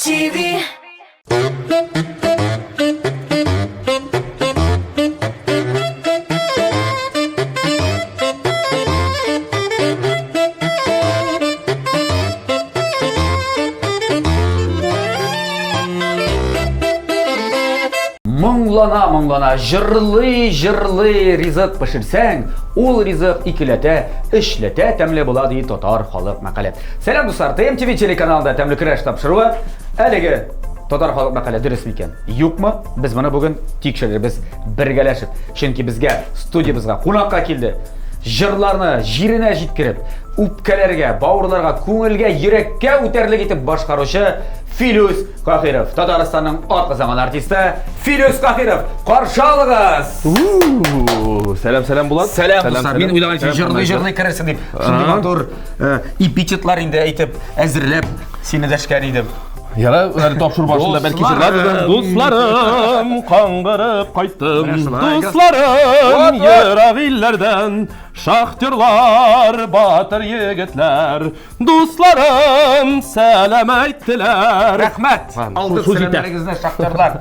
TV. Моңлана, моңлана, җырлый, җырлый ризык пешерсәң, ул ризык икеләтә, өчләтә тәмле була ди татар халык мәкале. Сәлам дуслар, ТМТВ телеканалында тәмле көрәш тапшыруы. Әлеге татар халык мәкале дөрес микән? Юкмы? Без моны бүген тикшерербез бергәләшеп. Чөнки безгә студиябезгә кунакка килде. Җырларны җиренә җиткереп, үпкәләргә, бавырларга, күңелгә, йөрәккә үтәрлек итеп башкаручы Филүс Каһиров, Татарстанның атказанган артисты Филүс Каһиров, каршы алыгыз! Сәлам, сәлам, Булат. Сәлам, дуслар. Мин уйлаган син җырлый-җырлый керерсең дип. Шундый матур э, эпитетлар инде әйтеп, әзерләп сине дәшкән идем. Яра, әле тапшыру башында бәлки җырлар. Дусларым, каңгырып кайттым. Дусларым, ерак илләрдән, шахтерлар, батыр егетләр. Дусларым, сәлам әйттеләр. Рәхмәт. Алдык сәламнәрегезне, шахтерлар.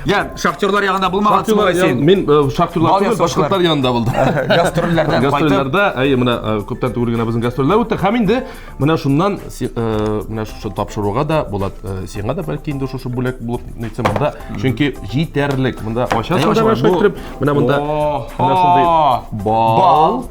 Я, шахтерлар ягында булмагансың бугай син. Мин э, шахтерлар түгел, башкортлар янында булдым. Гастрольләрдән кайтып. Гастрольләрдә, әйе, менә э, күптән түгел генә безнең гастрольләр үтте. Һәм инде менә шуннан э, менә шушы тапшыруга да Булат, сиңа да бәлки инде шушы бүләк булып нитсә монда, чөнки җитәрлек. Монда ачасың да менә монда менә шундый бал.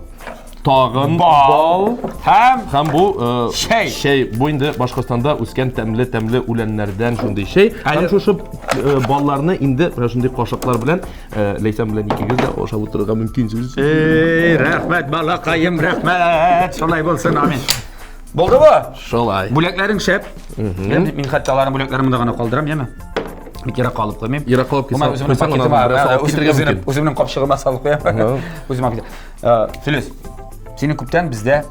Тагын бал һәм һәм бу э, чәй. Чәй. Бу инде Башкортстанда үскән тәмле-тәмле үләннәрдән шундый чәй. Һәм шушы э, балларны инде менә шундый кашыклар белән э, Ләйсән белән икегез дә ашап утырырга мөмкинсез. Эй, рәхмәт, балакаем, рәхмәт. Шулай булсын, амин. Булды бу? Шулай. Бүләкләрең шәп. Мин хәтта аларның бүләкләрен монда гына калдырам, яме? Бик еракка алып куймыйм. Еракка алып китсәң, куйсаң, үземнең пакетыма, үземнең капчыгыма салып куям. Үзем алып китәм. Э, Филүс, синең күптән бездә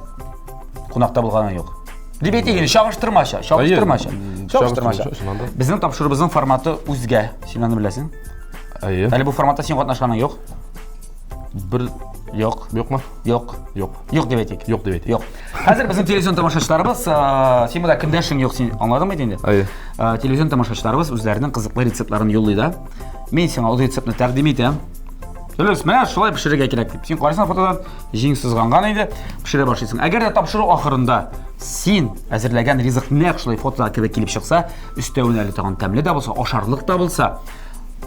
кунакта булганың юк. Дип әйтик инде, чагыштырмача, чагыштырмача. Чагыштырмача. Безнең тапшыруыбызның форматы үзгә. Син аны беләсең. Әйе. Әле бу форматта син катнашканың юк. Бер Юк. Юкмы? Юк. Юк. Юк дип әйтик. Юк дип әйтик. Юк. Хәзер безнең телевизион тамашачыларыбыз, э, син монда көндәшең юк, син аңладыңмы инде? Әйе. Э, телевизион тамашачыларыбыз үзләренең кызыклы рецептларын юллый да. Мин сиңа ул рецептны тәкъдим итәм. Дөрес, менә шулай пешерергә кирәк дип. Син карыйсың фотодан, җиң сызганган инде, пешерә башлыйсың. Әгәр дә тапшыру ахырында син әзерләгән ризык нәкъ шулай фотода кебек килеп чыкса, өстәвенә әле тагын тәмле дә булса, ашарлык та булса,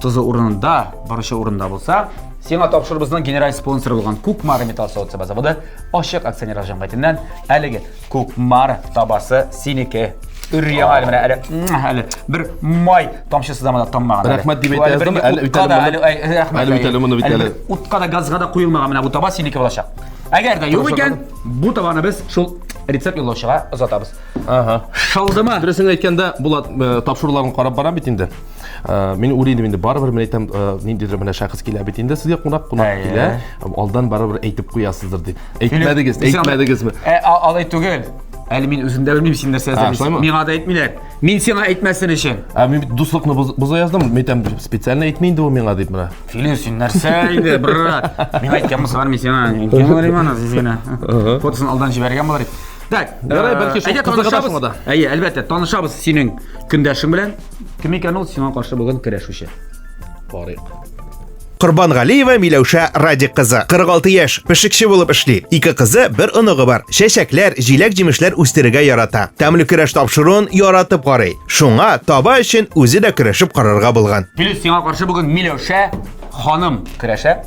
тозы урынында, борычы урынында булса, сиңа тапшырубызның генераль спонсоры булган Кукмара металл савыт-саба заводы ачык акционерлар җәмгыятеннән әлеге Кукмара табасы синеке. Өр яңа әле менә әле, әле бер май тамчысы да монда таммаган. Рәхмәт дип әйтә яздым, әле бит әле рәхмәт. Әле бит әле моны бит әле. Утка да газга да куелмаган менә бу таба синеке булачак. Әгәр дә юк икән, бу табаны без шул рецепт юллаучыга озатабыз. Ага. Шылдымы? Дөресен әйткәндә, Булат э, тапшыруларын карап барам бит инде. Э, мин уйлыйм инде барыбер мин әйтәм, э, ниндидер менә шәхес килә бит инде сезгә кунак кунак килә. Алдан барыбер әйтеп куясыздыр дип. Әйтмәдегез, әйтмәдегезме? Ә, алай түгел. Әле мин үзем дә белмим, син нәрсә әзерлисең. Миңа да әйтмиләр. Мин сиңа әйтмәсен өчен. Ә мин бит дуслыкны боза яздым. Мин әйтәм, специально әйтми инде ул миңа дип менә. Филин, син нәрсә инде, брат? Миңа әйткән булсалар, мин сиңа әйткән булыр идем аны, син Фотосын алдан җибәргән булыр идем. Так, Ярай, бәлки шул әйдә кызыгы да танышабыз. шуңа да. Әйе, әлбәттә, танышабыз синең көндәшең белән. Кем икән ул сиңа каршы бүген көрәшүче? Карыйк. Корбангалиева Миләүшә Радик кызы, 46 яшь, пешекче булып эшли. Ике кызы, бер оныгы бар. Чәчәкләр, җиләк-җимешләр үстерергә ярата. Тәмле көрәш тапшыруын яратып карый. Шуңа таба өчен үзе дә көрәшеп карарга булган. Плюс сиңа каршы бүген Миләүшә ханым көрәшә.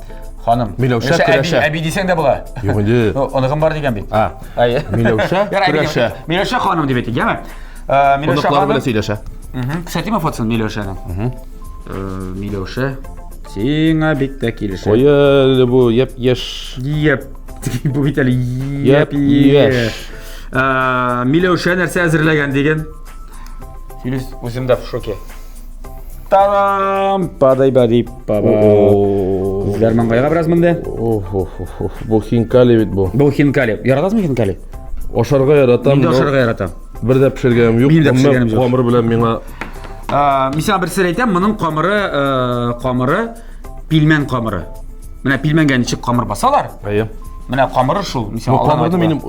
Ханым. Миләүшә көрәшә. Әби, әби дисәң дә була. Юк инде. Оныгым бар дигән бит. А. Әйе. Миләүшә көрәшә. Миләүшә ханым дип әйтик, яме? Миләүшә ханым. белән сөйләшә. Күрсәтимме фотосын Миләүшәнең? Миләүшә. Сиңа бик тә килешә. Ой, әле бу яп-яшь. Яп. Бу бит әле яп-яшь. Миләүшә нәрсә әзерләгән диген? Филүс, үзем дә в шоке. Та-дам! Падай бади паба. Күзләр маңгайга бераз менде. Бу хинкали бит бу. Бу хинкали. Яратасыңмы хинкали? Ашарга яратам. Мин дә ашарга яратам. Бер дә пешергәнем юк. Минем дә пешергәнем юк. Камыр белән миңа Мин сиңа бер сер әйтәм, моның камыры, камыры пилмән камыры. Менә пилмәнгә ничек камыр басалар? Әйе. Менә камыры шул. Мин сиңа Бу алдан камырны әйтеп минем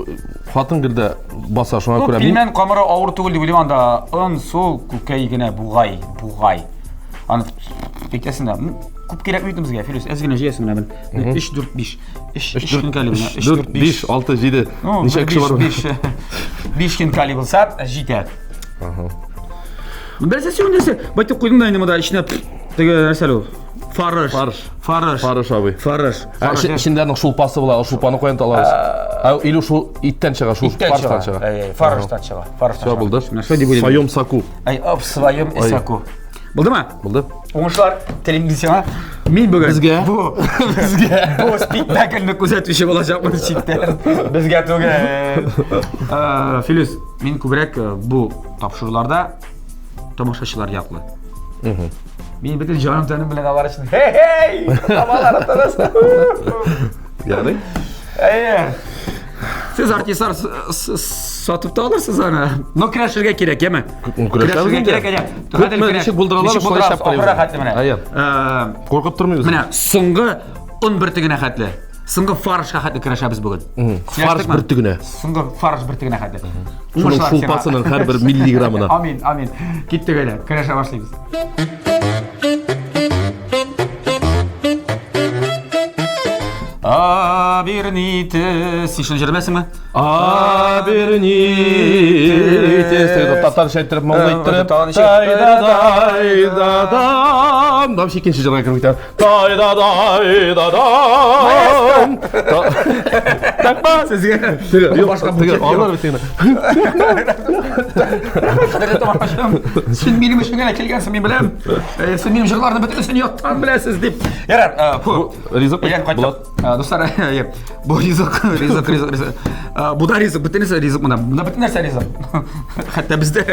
хатын гел дә баса, шуңа Ну, күрә мин пилмән камыры авыр түгел дип уйлыйм, анда он, су, күкәй генә бугай, бугай. Аны әйтәсең дә, күп кирәкми бит безгә, Филүс, әз генә җыясың менә бер. 3 4 5. 3 3 хинкали менә, 3 4 5 6 7. Ничә кеше бар? 5 5 хинкали булса, җитә. Ага. Берсе син нәрсә? Байтып куйдың да инде монда эченә теге нәрсә ул. Фарыш. Фарыш. Фарыш. Фарыш абый. Фарыш. Ә, Эчендә аның шулпасы була, ул шулпаны каян алабыз? Ә, или шул иттән чыга, шул фарыштан чыга. Әй, фарыштан чыга. Фарыштан. Все булды. Менә шулай дип уйлыйм. Своем соку. Ай, в своем Ай. соку. Булдымы? Булды. Уңышлар телим мин сиңа. Мин бүген Безгә. бу Безгә. бу спектакльне күзәтүче булачакмын читтән. Безгә түгел. Э, Филүс, мин күбрәк э, бу тапшыруларда тамашачылар яклы. Мин бөтен җаным тәнем белән алар өчен хей-хей! Табалар атарас. Ярый. Әйе. Сез артистлар сатып та алырсыз аны. Но көрәшергә кирәк, яме? Көрәшәбез инде. Кирәк, әйе. Күпме ничек булдыра алабыз, шулай эшләп карыйбыз. Ахырга хәтле менә. Әйе. Э, Куркып тормыйбыз. Менә соңгы он бөртегенә хәтле. Соңгы фаршка хәтле көрәшәбез бүген. Фарш бөртегенә. Соңгы фарш бөртегенә хәтле. Шуның шулпасының һәрбер миллиграммына. Амин, амин. Киттек әле, көрәшә башлыйбыз. Обернитесь. Син шуны җырлыйсыңмы? Обернитесь. Татарча әйттереп, моңлы иттереп. Тайда дайда дам. Вообще икенче җырга кереп китә. Тай да дай да дам. Такма сезгә. Башка букет. Алар бит инде. Кадерле тамашачым, син минем өчен генә килгәнсең, мин беләм. Э, син минем җырларны бөтенесен яттан беләсез дип. Ярар, э, фу. Ризык Әйләнеп кайттык. Э, дуслар, бу ризык, ризык, ризык, ризык. Бу да ризык, бөтенесе ризык монда. Монда бөтен нәрсә ризык. Хәтта бездә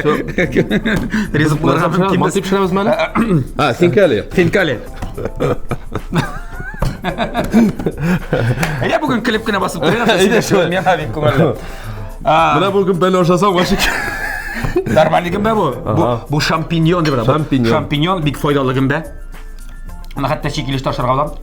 ризык булырга мөмкин. Мантый пешерәбезме әле? А, хинкали. Хинкали. Әйдә бүген клип кенә басып торыйк. Әйдә шулай. Миңа бик күңелле. Менә бүген бәле ашасаң, вообще. Нормальный гөмбә бу. Бу, бу шампиньон дип атала. Шампиньон. Шампиньон бик файдалы гөмбә. Аны хәтта чи килеш тә ашарга була.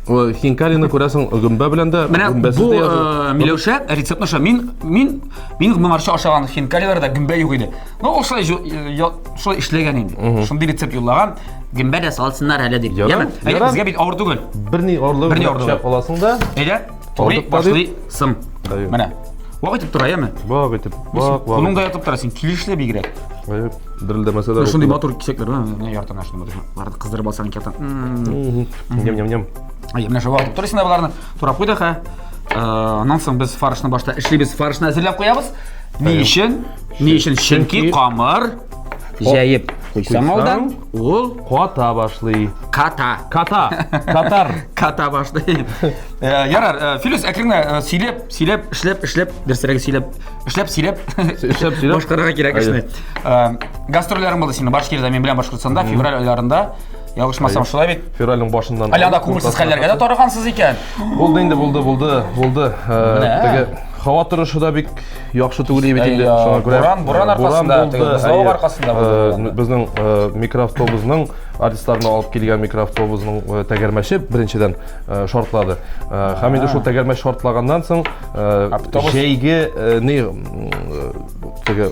Хинкалины күрәсең, гөмбә белән дә, Менә гөмбәсез бу дә язылган. э, Миләүшә рецептны аша. Мин мин мин моңарчы ашаган хинкалиларда гөмбә юк иде. Ну, ул шулай э, шулай эшләгән инде. Шундый рецепт юллаган. Гөмбә дә салсыннар әле дип. Ярар, Яме? Әйдә, ярар. безгә бит авыр түгел. Берни авырлыгы Берни юк, авырлыгы пычак аласың да, Әйдә, турый Алдык та дип. башлыйсың. Әйе. Менә. Вак итеп тора, яме? Вак итеп, вак, вак. Кулың да ятып тора, син килешле бигрәк. Әйе, дерелдәмәсә дә. Шундый матур кисәкләр, менә яртына шундый матур. Аларны кыздырып алсаң икән. Ням-ням-ням. Әйе, менә шулай итеп торасың да боларны турап куйдык, ә. Аннан соң без фаршны башта эшлибез, фаршны әзерләп куябыз. Ни өчен? Ни өчен? Чөнки камыр җәеп куйсаң алдан, ул ката башлый. Ката. Ката. Катар. Ката башлый. Ярар, Филүс, әкрен генә сөйләп, сөйләп, эшләп, эшләп, дөресрәге сөйләп, эшләп, сөйләп. Эшләп, сөйләп. Башкарырга кирәк эшне. Гастрольләрең булды синең Башкириядә, мин беләм Башкортстанда февраль айларында. Ялгышмасам, шулай бит. Февральнең башыннан. Әле анда күңелсез хәлләргә дә тарыгансыз икән. Булды инде, булды, булды, булды. Теге һава торышы да бик яхшы түгел бит инде. Шуңа күрә. Буран, буран аркасында, теге бозлавык аркасында булды. Безнең микроавтобусның артистларны алып килгән микроавтобусның тәгәрмәче беренчедән шартлады. Һәм инде шул тәгәрмәч шартлаганнан соң җәйге ни теге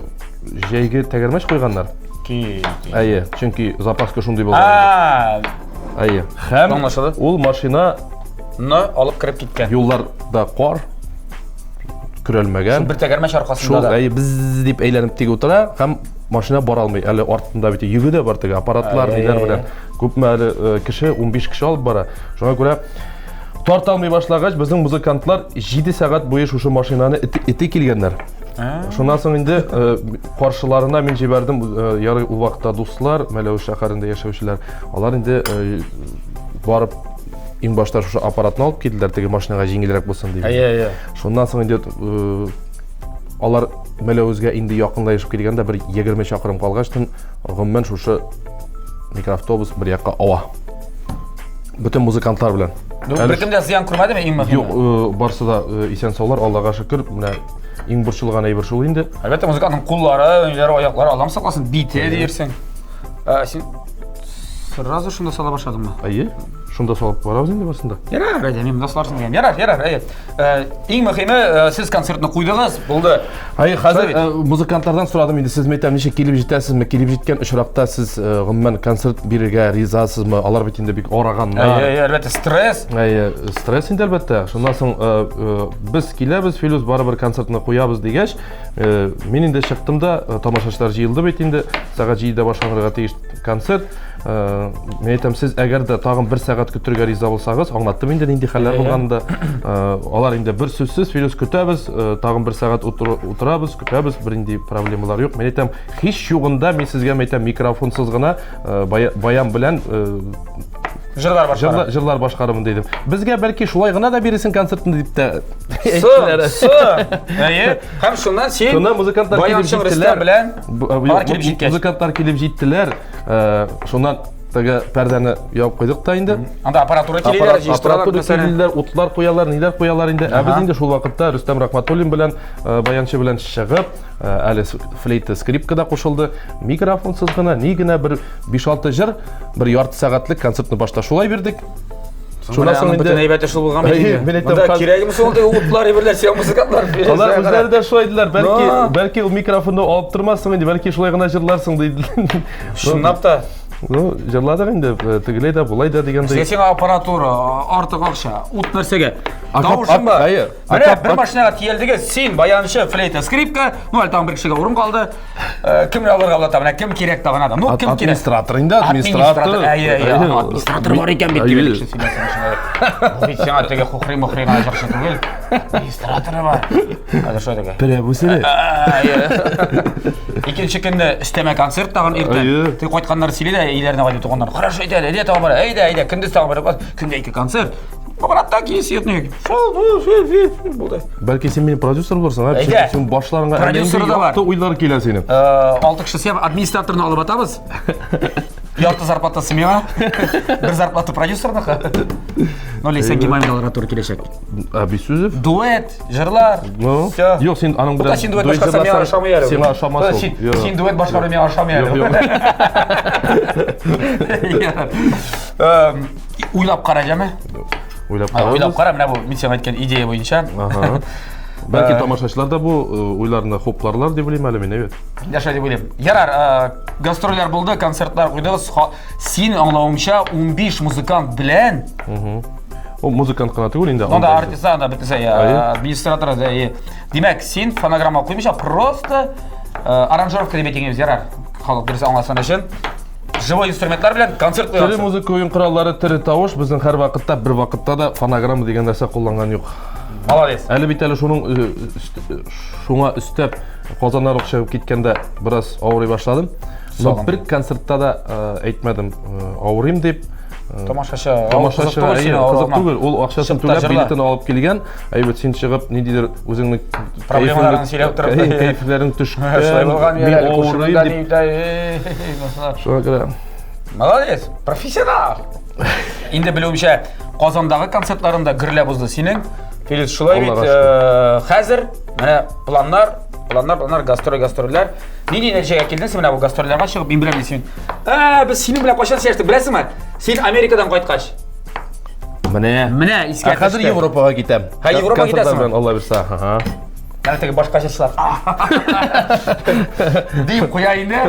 җәйге тәгәрмәч куйганнар. Әйе, чөнки запаска шундый булган. Әйе. Һәм ул машина ны алып кереп киткән. Юлларда кар көрәлмәгән. Шул бер тәгәрмәч аркасында да. Шул, әйе, без дип әйләнеп тик утыра һәм машина бара алмый. Әле артында бит йөге дә бар теге аппаратлар, ниләр белән. Күпме әле э, кеше, 15 кеше алып бара. Шуңа күрә тарта алмый башлагач, безнең музыкантлар 7 сәгать буе шушы машинаны эте килгәннәр. Шуннан соң инде э, каршыларына мин җибәрдем, э, ярый ул вакытта дуслар, Мәләвез шәһәрендә яшәүчеләр, алар инде барып иң башта шушы аппаратны алып килделәр, теге машинага җиңелрәк булсын дип. Әйе, әйе. Шуннан соң инде алар Мәләвезгә инде якынлашып килгәндә бер 20 чакрым калгач, гомумән шушы микроавтобус бер якка ава. Бөтен музыкантлар белән. Ну, беркем дә зыян күрмәдеме иң мөһиме? Юк, э, барсы да э, исән саулар, Аллага шөкер. Менә иң борчылган әйбер шул инде. Әлбәттә, музыкантның куллары, ниләре, аяклары, Аллам сакласын, бите диерсең. Ә, син сразу шунда сала башладыңмы? Әйе. Шунда салып барабыз инде барысын да. Ярар, әйдә, мин монда саларсың дигән. Ярар, ярар, әйе. Э, иң мөһиме, э, сез концертны куйдыгыз, булды. Әйе, хәзер э, музыкантлардан сорадым инде, сез мәйтәм, ничек килеп җитәсезме? Килеп җиткән очракта сез гомумән концерт бирергә ризасызмы? Алар бит инде бик араганнар. Әйе, әйе, әлбәттә, стресс. Әйе, стресс инде әлбәттә. Шуннан соң без киләбез, Филүс барыбер концертны куябыз дигәч, мин инде чыктым да, тамашачылар җыелды бит инде, сәгать 7-дә башланырга тиеш концерт. Э, мин әйтәм, сез әгәр дә тагын бер сәгать көтергә риза булсагыз, аңлаттым инде нинди хәлләр булганын да. Э, алар инде бер сүзсез, Филүс көтәбез, э, тагын бер сәгать утырабыз, көтәбез, бернинди проблемалар юк. Мин әйтәм, һич югында мин сезгә әйтәм, микрофонсыз гына баян белән җырлар башкарам. Җырлар башкарырмын дидем. Безгә бәлки шулай гына да бирерсең концертны дип тә. Соң, соң. Әйе. Һәм шуннан син Шуннан музыкантлар килеп җиттеләр. белән алар килеп җиткәч. Музыкантлар килеп җиттеләр. Э, шуннан теге пәрдәне ябып куйдык та инде. Анда аппаратура киләләр, җыештыралар. Аппаратура киләләр, утлар куялар, ниләр куялар инде. Ә без инде шул вакытта Рөстәм Рахматуллин белән, э, баянчы белән чыгып, э, әле флейта, скрипка да кушылды. Микрофонсыз гына, ни генә бер 5-6 җыр, бер ярты сәгатьлек концертны башта шулай бирдек. Шуннан соң инде бөтен әйбәте шул булган бит инде. Мин әйтәм, Монда кирәгеме соң ул утлар әйберләр, сиңа музыкантлар. Алар үзләре дә шулай диделәр. Бәлки, бәлки ул микрофонны алып тормассың инде, бәлки шулай гына җырларсың диделәр. Чынлап та. Ну, җырладык инде, э, тегеләй дә, болай да дигәндәй. Сиңа аппаратура, артык акча, ут нәрсәгә? Тавышың бар. Менә бер машинага төялдегез, син, баянчы, флейта, скрипка, ну, әле тагын бер кешегә урын калды. Э, кемне алырга була менә кем кирәк тагын ада ну кем кирәк администратор инде администратор әйе әйе администратор бар икән бит дип кеше сөйләсен шулай бит сиңа теге хухри мухри гына җырчы түгел администраторы бар хәзер шулай теге берә бүсере икенче көнне өстәмә концерт тагын иртән теге кайтканнар сөйли дә өйләренә кайтып туганнар хорошо әйдә әйдә тагын бар әйдә әйдә көндез тагын бар көнгә ике концерт Аппаратта киес юк. Булды. Бәлки син минем продюсер булырсың, ә? Әйдә. Син башларыңа Продюсеры да бар. якты уйлар килә синең. Э, алты кеше сәб администраторны алып атабыз. Ярты зарплатасы миңа. Бер зарплата продюсерныкы. Ну, Ләйсән Гимаевна алырга туры киләчәк. Ә Бисүзев? Дуэт, җырлар. Ну, Всё. юк, син аның Тукта, белән син дуэт башкарсаң, миңа ошамый әле. Сиңа ошамас ул. Син, Юк. син дуэт башкару миңа ошамый әле. Юк, юк. Эм, Уйлап кара, җәме? Уйлап кара. Уйлап кара, менә бу мин сиңа әйткән идея буенча. Ага. Бәлки э, тамашачылар да бу э, уйларны хупларлар дип уйлыйм әле мин, әйбәт. Мин дә шулай дип уйлыйм. Ярар, э, гастрольләр булды, концертлар куйдыгыз. Син аңлавымча 15 музыкант белән. Ул музыкант кына түгел инде. Анда артист, анда бөтенесе, администратор да. Димәк, син фонограмма куймыйча, просто аранжировка дип әйтегез, ярар. Халык дөрес аңласын өчен. Живой инструментлар белән концерт Тере куясың. музыка уен кораллары, тере тавыш безнең һәрвакытта, бер вакытта да фонограмма дигән нәрсә кулланган юк. Молодец. Әле бит әле шуның э, э, шуңа өстәп Казаннан ук чыгып киткәндә бераз авырый башладым. Но Сагындым. бер концертта да э, әйтмәдем авырыйм дип. Тамашачы, Тамашачыга кызык әйе, түгел кызык түгел. Ул акчасын Чык та түләп җырла. билетын алып килгән. Әйбәт син чыгып ниндидер үзеңнең Проблемаларыңны сөйләп торып. Кәефләрең төшкән. Шулай булган, Мин авырыйм дип. дип. Шуңа күрә. Молодец, профессионал. Инде белүемчә, Казандагы концертларында гөрләп узды синең. Филис, шулай бит, Аллага э, хәзер менә планнар, планнар, планнар, гастроль, гастрольләр. Нинди нәтиҗәгә килдең син менә бу гастрольләргә чыгып, мин беләм син. Ә, без синең белән кайчан сөйләштек, беләсеңме? Син Америкадан кайткач. Менә. Менә искә Ә хәзер төште. Европага китәм. Һә, Европага Концертлар китәсеңме? белән, Алла бирсә. Ага. Менә теге башка җырчылар. Дип куя инде.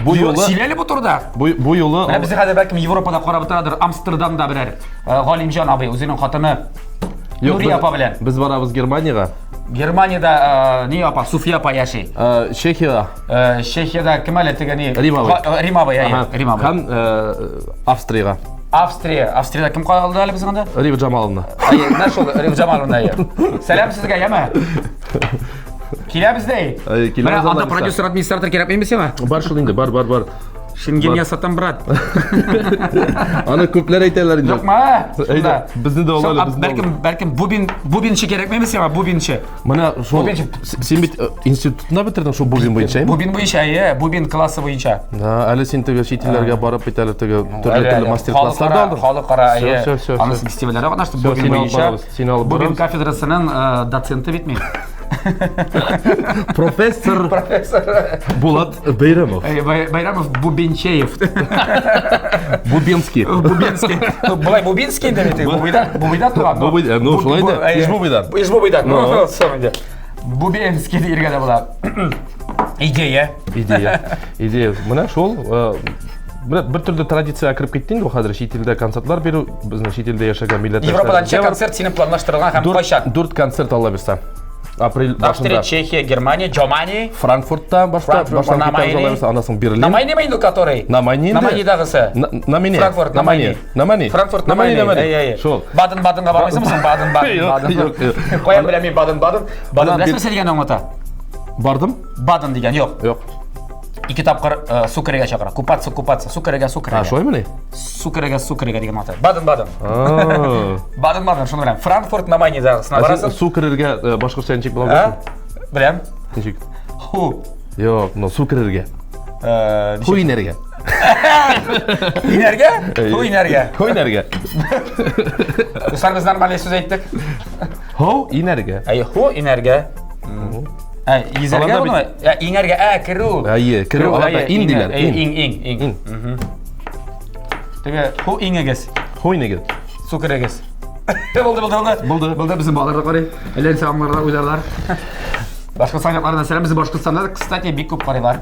Бу юлы Сөйлә әле бу турыда. Бу бу юлы Менә безне хәзер бәлкем Европада карап утырадыр, Амстердамда берәр э, Галимҗан абый үзенең хатыны Юк, Нурия без- апа белән. Без барабыз Германиягә. Германиядә э, ни апа, Суфия апа яши. Э, Чехиягә. Э, Чехиядә кем әле теге ни? Рим абый. Га- Рим абый, әйе, Ага. Рим абый. Һәм э, Австриягә. Австрия, Австриядә кем калды әле безнең анда? Рива Джамаловна. Әйе, менә шул Рива Джамаловна, әйе. Сәлам сезгә, яме. Киләбез дә. Әйе, киләбез, Менә анда Алла бирсә. продюсер, администратор кирәкмиме сиңа? Бар шул инде, бар, бар, бар. Шенген я сатам, брат. Аны күпләр әйтәләр инде. Юкмы? Әйдә, безне дә ал әле, безне дә ал. Бәлкем, бәлкем бубин, бубинчы кирәкмиме сиңа, бубинчы? Менә шул Бубинчы. син бит э, институтында бетердең шул бубин буенча, әйеме? Бубин буенча, әйе, бубин классы буенча. Да, әле син теге чит илләргә барып бит әле теге төрле төрле мастер-класслар да алдың. Халыкара, әйе. Всё, всё, всё. Анысы фестивальләргә катнашты Всё, бубин сине алып буенча. барабыз, сине алып Бубин барабыз. кафедрасының э, доценты бит мин. Профессор Профессор Булат Бәйрәмов. Бәйрәмов Бубенчеев. Бубенский. Бубенский. Ну, былай Бубинский инде бит. Бубыйда, Бубыйда туган. Бубый, ну, шулай да. Иш Бубыйдан. Иш Бубыйдан. Ну, соң инде. Бубенский диергә дә була. Идея. Идея. Идея. Менә шул, э, менә бер төрле традиция кереп китте инде хәзер чит илдә концертлар бирү, безнең чит илдә яшәгән милләттәшләр. Европадан ничә концерт синең планлаштырылган һәм кайчан? Дүрт концерт алла бирсә. Апрель Австрия, башында. Чехия, Германия, Джомани. Франкфуртта башта Франкфурт, башланып на китәбез Майне. алла бирсә, аннан соң Берлин. На Майне инде который? На Майне инде. На Майнедагысы. На Майне. Франкфурт, на Майне. На Майне. Франкфурт, на Майне. Әй, әй. Шул. Баден-Баденга бармыйсыңмы соң? Баден-Баден. Юк, Баден. юк, юк. Каян беләм мин Баден-Баден? Баден Аннан беләсеңме дигәнне аңлата? Бардым? Баден дигән, юк. Юк. Ике тапкыр э, су керергә чакыра. Купаться, купаться, су керергә, су А, керергә. шулаймыни? Су керергә, су керергә дигән аңлата. Баден-Баден. А. Баден-Баден, шуны беләм. Франкфурт на Майнедагысына Ә син барасың. су керергә э, башкортча ничек була А? Беләм. Ничек? Ху. Юк, но су керергә. Э, Ху инәргә. Инәргә? Ху инәргә. Ху инәргә. Дуслар, без нормаль сүз әйттек. Ху инәргә. Әй, ху инәргә. Ә, йөзәргә Аларда буны? Ә, иңәргә, ә, керү. Әйе, керү, аларда әйе, ин иңә, диләр, әйе, ин. Иң, иң, иң. Мгм. Теге, ху иңегез, Ху инегез. су керегез. Булды, булды, булды. Булды. Булды, безнең балалар да карый. Әллә нәрсә аңларлар, уйларлар. Башкортстан якларына сәлам, безнең Башкортстанда, кстати, бик күп карыйлар.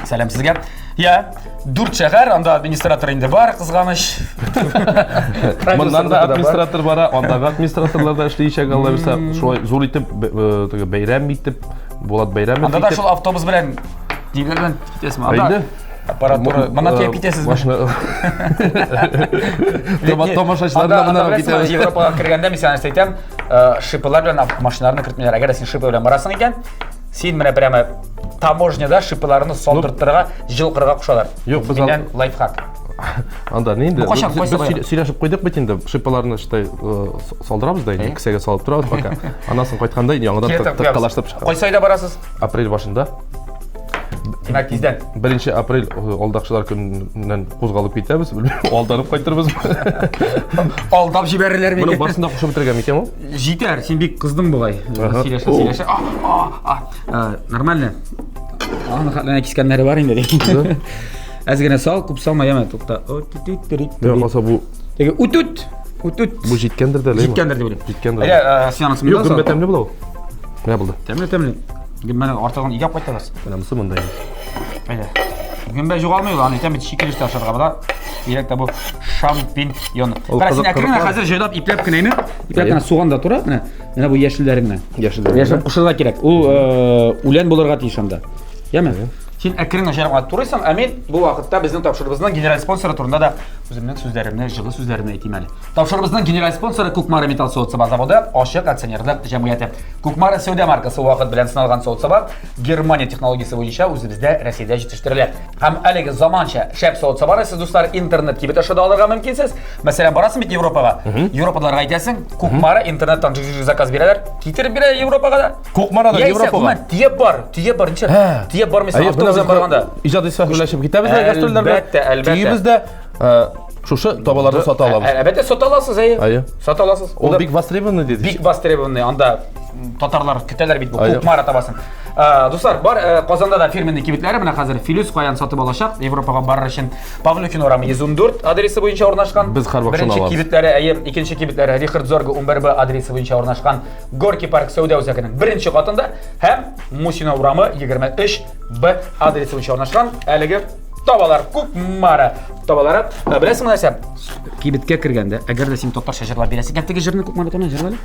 Сәлам сезгә. Я, дүрт шәһәр, анда администратор инде бар, кызганыч. Моннан да администратор бара, андагы администраторлар да эшләячәк, Алла бирсә. Шулай зур итеп, э, теге бәйрәм итеп, Булат бәйрәме Анда да шул автобус белән ниләр белән китәсезме? Анда Инде аппаратура, моннан төяп китәсезме? Машина. Тамашачылар да моннан китәбез. Европага кергәндә мин сиңа нәрсә әйтәм, э, шипылар белән машиналарны кертмиләр. Әгәр син шипы белән барасың икән, син менә прямо таможняда шипыларны салдыртырга, җылкырга кушалар. Юк, без Миннән лайфхак. Анда ни инде? Бу кайчан, Без кайсы бая? сөйләшеп куйдык бит инде, шипаларны шулай э, салдырабыз да инде, кесәгә салып торабыз пока. Аннан соң кайтканда инде яңадан Кире тыгып тыккалаштырып чыгабыз. Кайсы айда барасыз? Апрель башында. Димәк, тиздән. 1 апрель э, алдакчылар көненнән кузгалып китәбез. Белмим, алданып кайтырбыз. Алдап җибәрерләр Моның микән? барысын да кушып бетергән микән ул? Җитәр, син бик кыздың бугай. Ага. Сөйләшә, сөйләшә. А, а, а. Э, Нормально. Аны хәтләнә кискәннәре бар инде. Әз генә сал, күп салма, яме, тукта. О, ти, ти, ти, ти. Юк, калса бу Теге үтүт, үтүт. бу җиткәндер дә, ләйме? Җиткәндер дип уйлыйм. Җиткәндер. Әйдә, э, син анысын Юк, монда гөмбә сал. тәмле була ул. Менә булды. Тәмле, тәмле. Гөмбәне артыгын игәп кайтабыз. Менә монысы монда инде. Әйдә. Гөмбә югалмый ул, аны әйтәм бит, шикелле эштә ашарга була. Бигрәк тә бу шампиньон. Ул Кара, син кызык- әкрен генә кызыклы. хәзер җайлап, ипләп кенә име? Ипләп Әйе. кенә суган да тура, менә. Менә бу яшелләре генә. Яшелләре. Яшел кушырга кирәк. Ул э, үлән булырга тиеш анда. Яме? Син әкрен генә җайлап кына турыйсың, ә мин бу вакытта безнең тапшыруыбызның генераль спонсоры турында да үземнең сүзләремне, җылы сүзләремне әйтим әле. Тапшыруыбызның генераль спонсоры Кукмара металл савыт-саба заводы ачык акционерлык җәмгыяте. Кукмара сәүдә маркасы вакыт белән сыналган савыт-саба Германия технологиясе буенча үзебездә Россиядә җитештерелә. Һәм әлеге заманча шәп савыт-сабаны сез, дуслар, интернет кибет аша да алырга мөмкинсез. Мәсәлән, барасың бит Европага. Европаларга әйтәсең, Кукмара интернеттан жик-жик заказ бирәләр, китереп бирә Европага да. Кукмарадан Яисә, Европага. гомумән, төяп бар, төяп бар, ничек? Төяп бармыйсың, Әйе, автобус белән барганда. Иҗади сәхнәләшеп китәбез дә гастрольләргә. Әлбәттә, әлбәттә. Төйибез дә э, шушы табаларны сата алабыз. Әлбәттә, сата аласыз, әйе. Әйе. Сата аласыз. Ул бик востребованный диде. Бик востребованный, анда татарлар көтәләр бит бу Әйе. Кукмара табасын. Э, Дуслар, бар э, Казанда да фирменный кибетләре, менә хәзер Филүс каян сатып алачак, Европага барыр өчен Павлюхин урамы 114 адресы буенча урнашкан. Без һәрвакыт шуны Беренче алабыз. кибетләре, әйе, икенче кибетләре Рихард Зорга 11Б адресы буенча урнашкан Горки парк сәүдә үзәгенең беренче катында һәм Мусина урамы 23Б адресы буенча урнашкан әлеге табалар Кукмара табалары. Э, Беләсеңме нәрсә? Кибеткә кергәндә, әгәр дә син татарча җырлап бирәсең икән, теге җырны Кукмара турында җырла әле.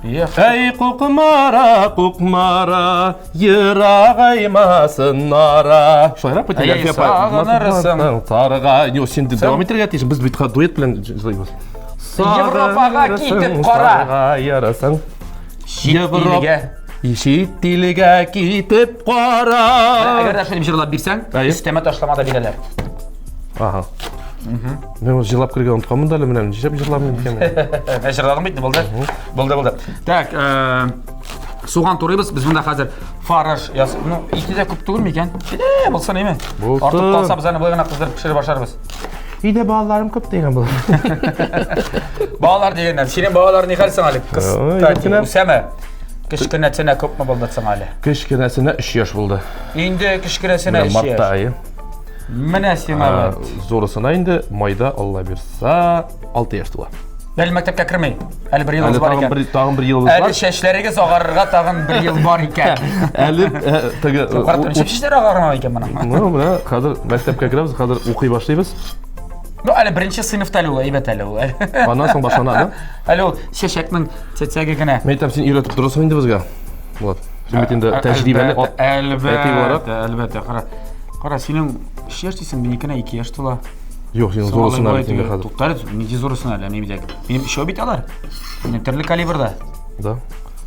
Эх, Әй Кукмара, Кукмара, ерагаймасын ара. Шулайрак бит Әй, Әлфия апа. сагынырсың. Сарыга, юк, син дәвам итәргә тиеш. Без бит дуэт белән җырлыйбыз. Европага китеп кара. Саргаерсың. Чит илгә. Чит илгә китеп кара. Әгәр дә шуны җырлап бирсәң, Әйе. өстәмә ташлама да бирәләр. Ага. Мин ул җырлап керергә онытканмын да әле менә нишләп җырламыйм икән. Ә җырладың бит, булды. Булды, булды. Так, э, суган турыйбыз. Без монда хәзер фарш яс. Ну, ите дә күп түгел микән? Э, булсын име? Булсын. Артып калса без аны болай гына кыздырып пешереп ашарбыз. Өйдә балаларым күп дигән була. Балалар дигәннән, синең балалар ни хәл соң әле? Ой, Кстати, әйбәт кенә. үсәме? Кечкенәсенә күпме булды соң әле? Кечкенәсенә 3 яшь булды. Инде кечкенәсенә 3 яшь. Мартта ае. Менә сиңа бит. Зурысына инде майда Алла бирса 6 яшь тула. Әле мәктәпкә керми. Әле бер елыбыз бар икән. Әле тагын бер елыбыз бар. Әле чәчләрегез агарырга тагын бер ел бар икән. Әле э, теге Карап ничек чәчләр агармаган икән моның? Ну, менә хәзер мәктәпкә керәбез, хәзер укый башлыйбыз. Ну, әле беренче сыйныфта әле ул, әйбәт әле ул. Аннан соң башлана, да? Әле ул чәчәкнең чәчәге генә. Мин әйтәм, син өйрәтеп торасың инде безгә. Булат. Син бит инде тәҗрибәле әлбәттә, әлбәттә, кара. Кара, синең 3 яшь дисең, минекенә 2 яшь тула. Юк, синең зурысына бит инде хәзер. Туктар, нинди зурысына әле, мин бит. Минем өчәү бит алар. Минем төрле калибрда. Да.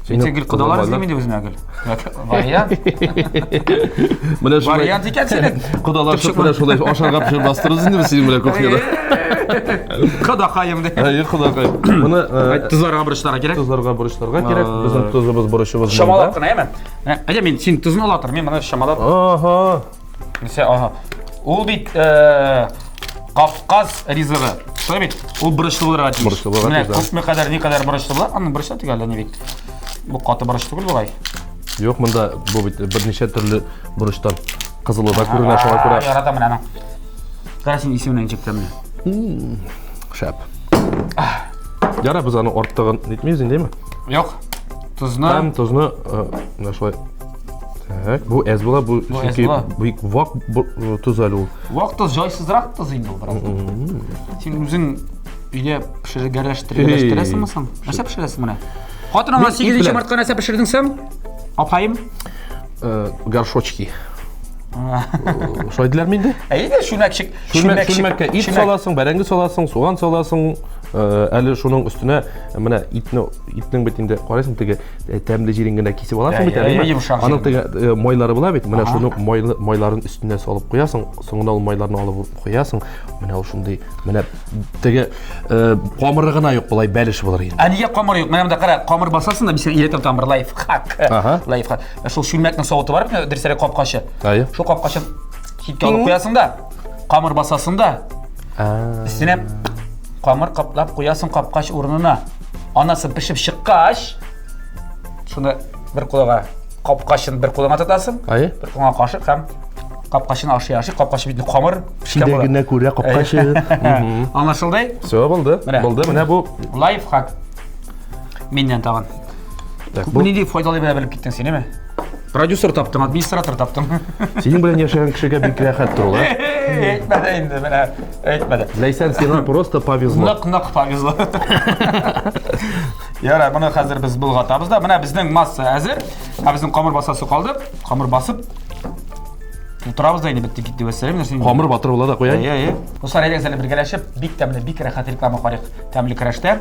Син гел кодалар эзлим инде үзенә гел. Вариант. Менә шулай. Вариант икән синең. Кодалар чык менә шулай ашарга пешереп бастырырбыз инде без синең белән кухняда. Кодакаем ди. Әйе, кодакаем. Моны э, тозларга борычларга кирәк. Тозларга борычларга кирәк. Безнең тозыбыз, борычыбыз. Чамалап кына, әйме? Әйдә мин син тозны ала тор, мин моны чамалап. Ага. Нәрсә, ага. Ул бит э, Кавказ ризыгы. Шулай бит? Ул борычлы булырга тиеш. Борычлы булырга Менә тиеш, да. күпме кадәр, никадәр борычлы була, аның борычлы түгел әллә ни бит. Бу каты борыч түгел бугай. Юк, монда бу бит берничә төрле борычтан. Кызылы да күренә, шуңа күрә. Яратам менә аны. Кара син исеменә ничек тәмле. Шәп. Яра, без аны артыгын нитмибез инде, әйме? Юк. Тозны. Һәм тозны э, менә шулай. Так, бу әз була, бу чөнки бик вак э, тоз әле ул. Вак тоз җайсызрак тоз инде ул бераз. Син үзең өйдә пешергәләштерәсеңме соң? Нәрсә пешерәсең менә? Хатыныңа 8 мартка нәрсә пешердең соң? Апаем? Э, горшочки. Шулай диләрме инде? Әйе, чүлмәкчек. Чүлмәк, чүлмәккә ит саласың, бәрәңге саласың, суган саласың. Э, әле шуның өстенә менә итне, итнең бит инде карыйсың теге э, тәмле җирен генә кисеп аласың бит әле. Аның теге э, майлары була бит. Менә шуның майлы майларын өстенә салып куясың, соңына ул майларны алып куясың. Менә ул шундый, менә теге камыры гына юк, болай бәлеш булыр инде. Ә нигә камыр юк? Менә монда кара, камыр басасың да, мин сиңа өйрәтәм тагын бер лайфхак. Лайфхак. Шул чүлмәкнең савыты бар бит, дөресрәге капкачы. Әйе. Шул капкачын читкә алып куясың да, камыр басасың да, өстенә камыр каплап куясың капкач урынына. Анасы пешеп чыккач, шуны бер кулыңа капкачын бер кулыңа тотасың, Әйе. бер кулыңа кашык һәм капкачын ашый-ашый, капкачы бит камыр пешкән була. Чиләгенә күрә капкачы. Аңлашылды? Все, булды. Менә. Булды. Менә бу. Лайфхак. Миннән тагын. Так, бу нинди файдалы белә белеп киттең син, әме? Продюсер таптың, администратор таптың. Синең белән яшәгән кешегә бик рәхәт тору, ә? Әйтмәде инде, менә, әйтмәде. Ләйсән, сиңа просто повезло. Нык-нык повезло. Ярар, моны хәзер без болгатабыз да. Менә безнең масса әзер. Ә безнең камыр басасы калды. Камыр басып тутырабыз да инде бетте китте вәссәлам нәрсә. Камыр батырып була да куя. Әйе, әйе. Дуслар, әйдәгез әле бергәләшеп, бик тәмле, бик рәхәт реклама карыйк. Тәмле көрәштә.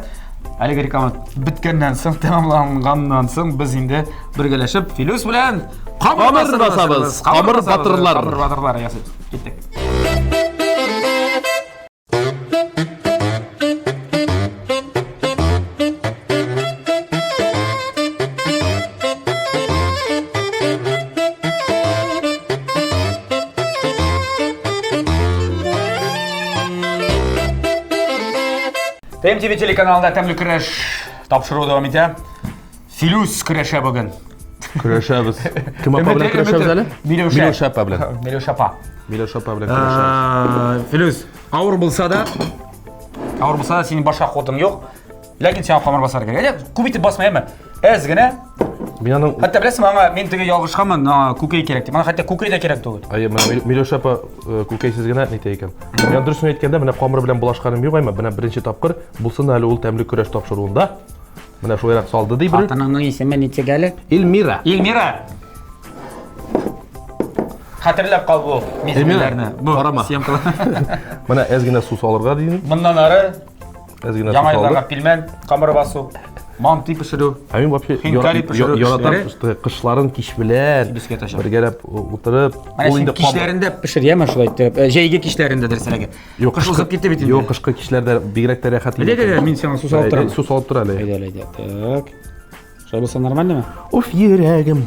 Әлеге реклама беткәннән соң, тәмамланганнан соң без инде бергәләшеп Филүс белән камыр басабыз. Камыр батырлар. Камыр батырлар ясыйбыз. Киттек. ТМТВ телеканалында тәмле көрәш тапшыруы дәвам итә. Филүс көрәшә бүген. Көрәшәбез. Кем апа белән көрәшәбез әле? Миләүшә. Миләүшә апа белән. Миләүшә апа. Миләүшә апа белән көрәшәбез. Филүс, авыр булса да, авыр булса да синең башка ходың юк. Ләкин сиңа камыр басарга кирәк. Әйдә, күп итеп басма, әйме? Әз генә. Мин аның Хәтта беләсеңме, аңа мин теге ялгышканмын, аңа күкәй кирәк дип. Аңа хәтта күкәй дә кирәк түгел. Әйе, менә Миләүшә апа э, күкәйсез генә нитә икән. Мин дөресен әйткәндә, менә камыр белән булашканым юк, әмма менә беренче тапкыр булсын әле ул тәмле көрәш тапшыруында. Менә шулайрак салды ди бер. Хатыныңның исеме ничек әле? Эльмира. Эльмира. Хәтерләп кал бу мизгелләрне. Бу карама. Менә әз генә су салырга дидем. Моннан ары Әз генә Яңа елларга пилмән, камыр басу, манты пешерү. Ә мин вообще яратам кышларын кич белән бергәләп утырып. Ул инде кичләрендә пешер, яме шулай итеп. Э, җәйге кичләрендә дөресрәге. Юк, кыш узып китте бит инде. Юк, кышкы кичләрдә бигрәк тә рәхәт. Әйдә, әйдә, мин сиңа су салып торам. Су салып тор әле. Әйдә, әйдә. Так. Шулай булса нормальныймы? Уф, йөрәгем.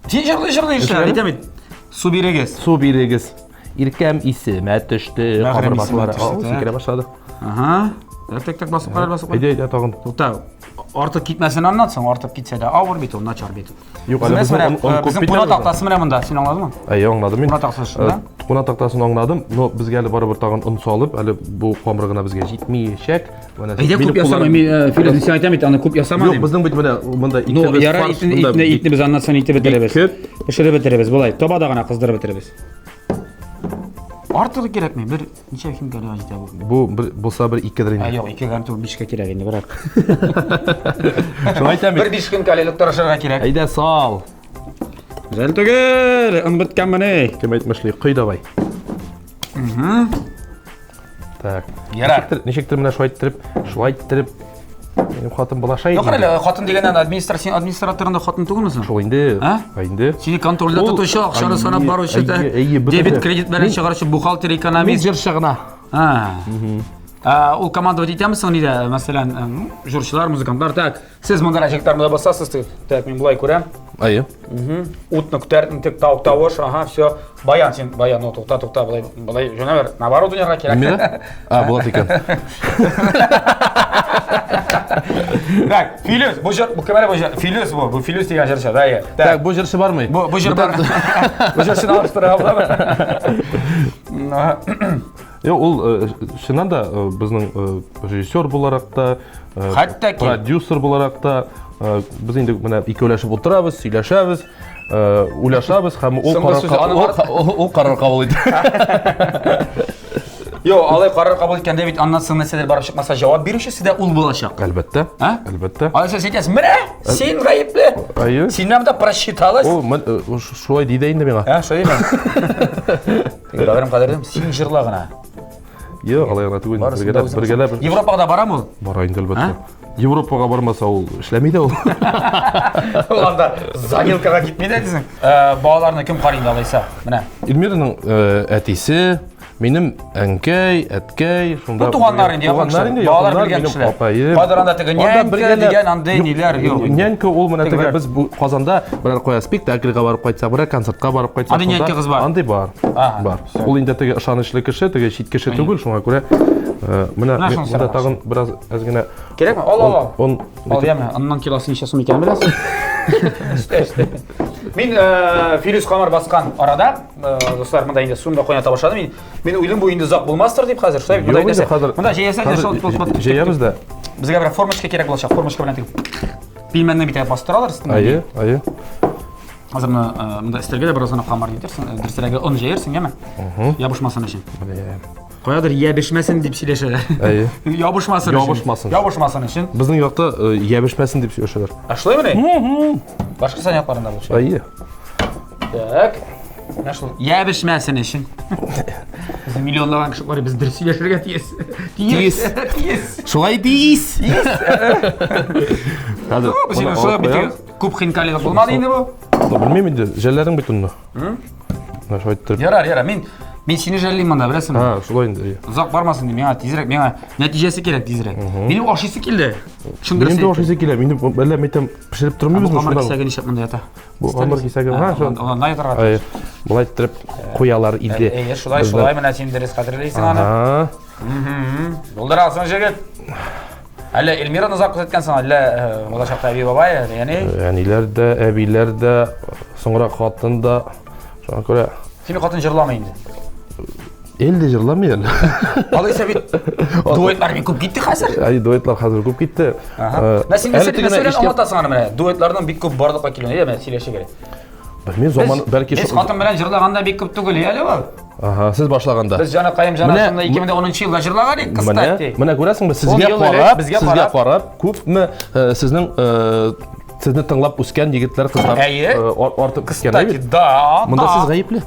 Син җырлый җырлый эшлә, әйтәм бит. Су бирегез. Су бирегез. Иркәм исемә төште. Камыр басулары. Сикерә башлады. Ага. Так, так, так, басып кара, басып кара. Әйдә, әйдә, тагын. Тукта. Артык китмәсен аннан соң, артып китсә дә авыр бит ул, начар бит. Юк, әле безнең он күп Безнең куна тактасы менә монда, син аңладыңмы? Әйе, аңладым мин. Куна тактасы шунда. Куна тактасын аңладым, но безгә әле барыбер тагын он салып, әле бу камыр гына безгә җитмиячәк. Менә Әйдә күп ясама, мин Филиз, мин сиңа әйтәм бит, аны күп ясама дим. Юк, безнең бит менә монда ике Ну, ярар, итне, итне без аннан соң итеп бетерәбез. Пешереп бетерәбез, болай, табада гына кыздырып бетерәбез. Артыгы кирәкми, бер ничә хинкалига җитә бу? Бу бер булса бер икедер инде. Ә юк, икегә түгел, бишкә кирәк инде, брат. Шуны әйтәм бит. Бер биш хинкалилык тырышырга кирәк. Әйдә сал. Жәл түгел, он беткәнмени. Кем әйтмешли, кой давай. Угу. Так. Ярар. Ничектер, ничектер менә шулай иттереп, шулай иттереп минем хатын булаша инде. Юк әле, хатын дигәннән администратор, син администраторында хатын түгелме соң? Шул инде. А? Ә инде. Сине контрольдә тотучы, акчаны санап баручы, дебет, кредит белән чыгаручы бухгалтер, экономист. Мин җырчы гына. А. Ул командовать итәме соң нидә? Мәсәлән, җырчылар, музыкантлар, так. Сез монда рәчәктәр монда басасыз, так, мин болай күрәм. Әйе. Утны күтәрдем, тик тау тавыш, ага, все. Баян син, баян, ну тукта, тукта, болай, болай жөнә бер. Наоборот уйнарга кирәк. Мина? А, булат икән. Так, Филүс, бу җыр, бу кем әле бу җыр? Филүс бу, бу Филүс дигән җырчы, да, әйе. Так, бу җырчы бармы? Бу, бу җыр бар. Бу җырчыны алыштыра буламы? Юк, ул э, чыннан да э, безнең э, режиссер буларак та, Хәтта ки продюсер буларак та без инде менә икәүләшеп утырабыз, сөйләшәбез, уйлашабыз һәм ул карар ул карар кабул итә. Йо, алай карар кабул иткәндә бит аннан соң нәрсәдер барып чыкмаса, җавап бирүчесе дә ул булачак. Әлбәттә. А? Әлбәттә. Алайса син әйтәсең, менә син гаепле. Әйе. Син менә монда просчиталась. Ул шулай ди дә инде миңа. Ә, шулай дими? Бәгырем кадерлем, син җырла гына. Юк, алай гына түгел. Бергәләп, бергәләп. Европага да барамы ул? Бара инде әлбәттә. Европага бармаса ул эшләми дә ул. Ул анда занилкага китми дә дисең. Э, балаларны кем карый инде алайса? Менә. Эльмираның э, әтисе, минем әнкәй, әткәй, шунда. Бу туганнар инде, туганнар инде, балалар белгән кешеләр. Апаем. Кайдыр анда теге нянька дигән андый ниләр юк. Нянька ул менә теге без Казанда берәр кая спектакльгә барып кайтсак, берәр концертка барып кайтсак. Андый нянькагыз бар. Андый бар. Бар. Ул инде теге ышанычлы кеше, теге чит кеше түгел, шуңа күрә э, менә монда тагын бераз әз генә Кирәкме? Ал, ал, ал. Он Ал, яме. Аннан килосы ничә сум икәнен беләсең. Өстә, өстә. Мин э, Филүс камыр баскан арада, э, дуслар, монда инде суны да кайната башладым. Мин, мин уйлыйм, бу инде озак булмастыр дип хәзер. Шулай бит, монда Юк инде нәрсә? хәзер. Монда җәясәң дә шул Җәябез дә. Безгә бер формочка кирәк булачак. Формочка белән тегеп пилмәнне бит бастыралар өстенә. Әйе, әйе. Хәзер менә э, монда өстәлгә дә бераз гына камыр китерсең, э, дөресрәге он җәерсең, яме? Ябышмасын өчен. Каядыр ябешмәсен дип сөйләшәләр. Әйе. Ябышмасын өчен. Ябышмасын. Ябышмасын өчен. Безнең якта э, ябешмәсен дип сөйләшәләр. Ә шулаймыни? Башкортстан якларында бу. Әйе. Так. Менә шул ябешмәсен өчен. Безнең миллионлаган кеше бар, без дөрес сөйләшергә тиеш. Тиеш. Тиеш. Шулай тиеш. Хәзер. Без инде шулай бит күп хинкалилык булмады инде бу. Белмим инде, жәлләдең бит онны. Менә шулай иттереп. Ярар, ярар. Мин мин сине жәллим монда, беләсеңме? А, шулай инде. Озак бармасын дим, миңа тизрәк, миңа нәтиҗәсе кирәк тизрәк. Минем ашыйсы килде. Чын Минем дә ашыйсы килә. Минем әллә мәйтәм пешереп тормыйбызмы шунда? Камыр кисәге нишләп монда ята? Бу камыр кисәге, ха, шул. Анда ятарга тиеш. Болай иттереп куялар иде. Әйе, шулай, шулай, менә син дөрес хәтерлисең аны. Булдыра алсың, җегет. Әллә Эльмираны озак күзәткәнсең, әллә балачакта әби бабай, әни? Әниләр дә, әбиләр дә, соңрак хатын да. Шуңа күрә. Синең хатын җырламый инде. Ел дә җырламый әле. Алайса бит дуэтлар бик күп китте хәзер. Әй, дуэтлар хәзер күп китте. Менә син нәрсә нәрсә аңлатасың аны менә? Дуэтларның бик күп барлыкка килүен, әйдә менә сөйләшик әле. Белмим, заман бәлки Без хатын белән җырлаганда бик күп түгел, әле ул. Ага, сез башлаганда. Без җаныкаем җанашымны 2010 елда җырлаган идек, кстати. Менә күрәсеңме, сезгә карап, сезгә карап, күпме сезнең сезне тыңлап үскән егетләр, кызлар артып киткән, Кстати, да. Монда сез гаепле.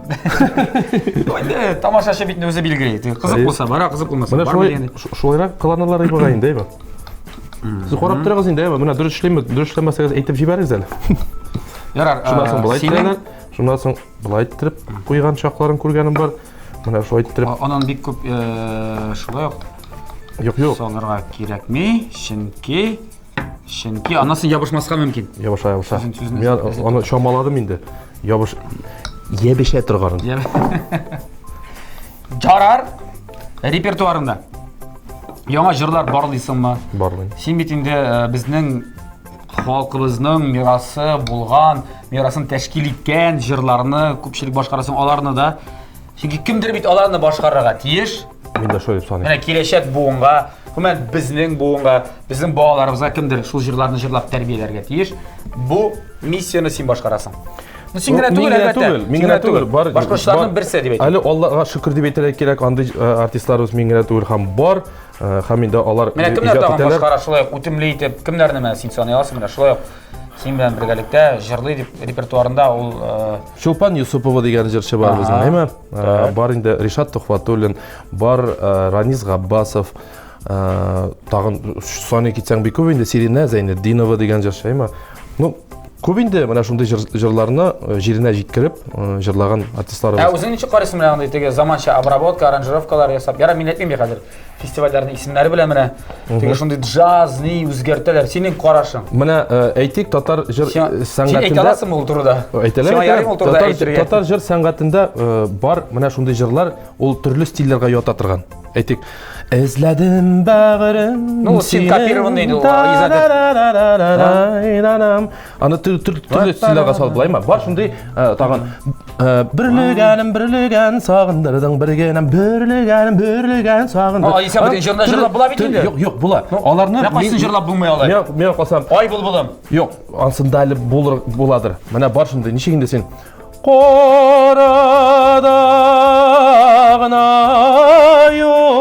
Инде тамашачы бит үзе билгели. Кызык булса бара, кызык булмаса бармый дигәндәй. Шулайрак кыланалар бугай инде, әйбәт. Сез карап торыгыз инде, әйбәт. Менә дөрес эшлиме, дөрес эшләмәсәгез әйтеп җибәрегез әле. Ярар. Шуннан соң болай иттерәләр. Шуннан соң болай иттереп куйган чакларын күргәнем бар. Менә шулай иттереп. Аннан бик күп шулай ук. Юк, юк. Салырга кирәкми, чөнки Чөнки аннан соң ябышмаска мөмкин. Ябыша, ябыша. Мин аны чамаладым инде. Ябыш ябешә торганын. Жарар репертуарында. Яңа җырлар барлыйсыңмы? Барлыйм. Син бит инде э, безнең халкыбызның мирасы булган, мирасын тәшкил иткән җырларны күпчелек башкарасың, аларны да. Чөнки кемдер бит аларны башкарырга тиеш. Мин дә шулай дип саныйм. Менә киләчәк буынга, гомумән безнең буынга, безнең балаларыбызга кемдер шул җырларны җырлап тәрбияләргә тиеш. Бу миссияне син башкарасың. Ну, син генә түгел, әлбәттә. Мин генә түгел, бар. Башкаручыларның берсе дип әйтим. Әле Аллага шөкер дип әйтергә кирәк, андый э, артистларыбыз мин генә түгел һәм бар. Э, һәм инде алар Менә кемнәр тагын башкара шулай ук үтемле итеп, кемнәрне менә син саный аласың, менә шулай ук син белән бергәлектә җырлый дип репертуарында ул э, Чулпан Юсупова дигән җырчы бар безнең, әйме? Бар инде Ришат Тухватуллин, бар Ранис Габбасов, тагын саный китсәң бик күп инде Сиринә Зәйнетдинова дигән җырчы, әйме? Ну, күп инде менә шундый җырларны җиренә җиткереп җырлаган артистларыбыз. Ә үзең ничек карыйсың менә андый теге заманча обработка, аранжировкалар ясап? Ярар, мин әйтмим хәзер. Фестивальләрнең исемнәре белән менә теге шундый джаз ни үзгәртәләр. Синең карашың? Менә әйтик, татар җыр сәнгатендә Син әйтә аласыңмы ул турыда? Әйтәләр. Сиңа ярыймы ул турыда әйтергә? Татар җыр сәнгатендә бар менә шундый җырлар, ул төрле стильләргә ята торган. Әйтик, эзләдем бәгырем. Ну, син копированный инде ул. Аны төрле стильләргә салып булаймы? Бар шундый тагын берлегәнем, берлегән сагындырдың бергенәм, берлегәнем, берлегән сагындыр. Ай, син бөтен җырны җырлап була бит инде. Юк, юк, була. Аларны Менә кайсын җырлап булмый алай? Мин калсам. Ай булбулым. Юк, ансында әле булыр буладыр. Менә бар шундый, ничек инде син Карада гына юрма.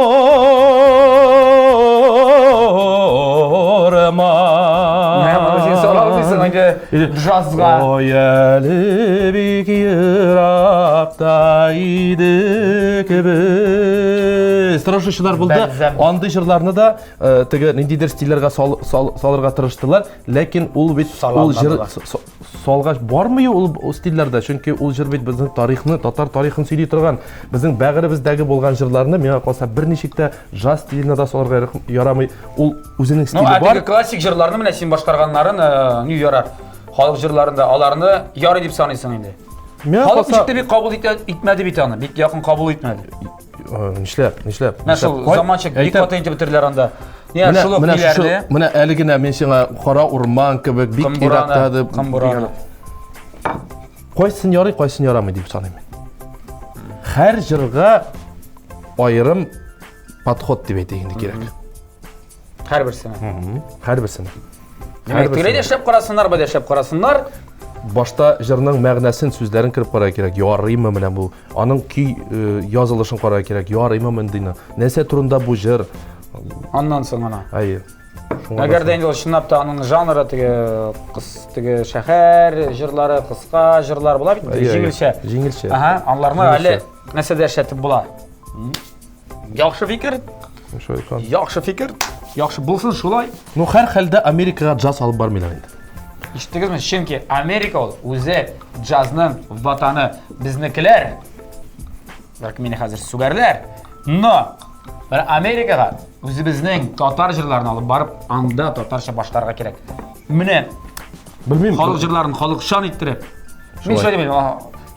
Менә моны син сорау дисең инде джазга. Ой, әле бик еракта идек без. Тырышучылар булды. Андый җырларны да э, теге ниндидер стильләргә салырга тырыштылар, ләкин ул бит ул җыр Салгач бармый ул стильләрдә, чөнки ул җыр бит безнең тарихны, татар тарихын сөйли торган, безнең бәгыребездәге булган җырларны миңа калса берничек тә джаз стиленә дә салырга ярамый. Ул үзенең стиле ну, бар. Ну, классик җырларны менә син башкарганнарын, э, ни ярар. Халык җырларын да аларны ярый дип саныйсың инде. Миңа Халык ничек тә бик кабул итмәде бит аны, бик якын кабул итмәде. Э, нишләп, нишләп? Менә шул заманча бик каты итеп бетерделәр анда. Менә шул ук ниләрне. Менә әле генә мин сиңа кара урман кебек бик еракта дип. Кайсын ярый, кайсын ярамый дип саныйм мин. Һәр җырга аерым подход дип әйтик инде кирәк. Һәрберсенә. Һәрберсенә. Димәк, тегеләй дә эшләп карасыннар, былай да эшләп карасыннар. Башта җырның мәгънәсен, сүзләрен кереп карарга кирәк. Ярыймы менә бу? Аның көй э, язылышын карарга кирәк. Ярыймы мондыйны? Нәрсә турында бу җыр? Аннан соң гына. Әйе. Әгәр дә инде ул чынлап та аның жанры теге кыс теге шәһәр җырлары, кыска җырлар була бит, җиңелчә. Җиңелчә. Ага, аларны әле нәрсәдә эшләтеп була. Яхшы фикер. Яхшы фикер. Яхшы булсын шулай. Ну, һәр хәлдә Америкага джаз алып бармыйлар инде. Ишеттегезме? Чөнки Америка ул үзе джазның ватаны. Безнекеләр, бәлки мине хәзер сүгәрләр, но бер Америкага үзебезнең татар җырларын алып барып, анда татарча башларга кирәк. Менә Белмим. Халык җырларын халыкчан иттереп. Мин шулай димим.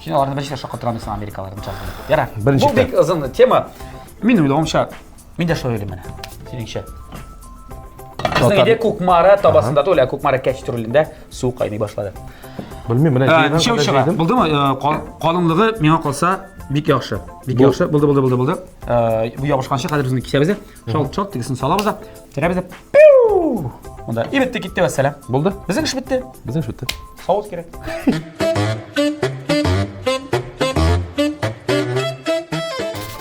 Син аларны беренче шаккатырамыйсың америкаларны чакырып. Ярар. Беренче Бу бик озын тема. Мин уйлавымча, мин дә шулай уйлыйм менә. Синеңчә. Безнең өйдә Кукмара табасында түгел, ә Кукмара кәчтрүлендә су кайный башлады. Белмим, менә җыйган. Ничә чыга? Булдымы? Калынлыгы миңа калса бик яхшы. Бик яхшы. Булды, булды, булды, булды. Бу ябышканчы хәзер без кисәбез дә. Шалт, шалт тегесен салабыз да, терәбез дә. Пиу! Монда и бетте китте вәссәлам. Булды? Безнең эш бетте. Безнең эш бетте. Савыт кирәк.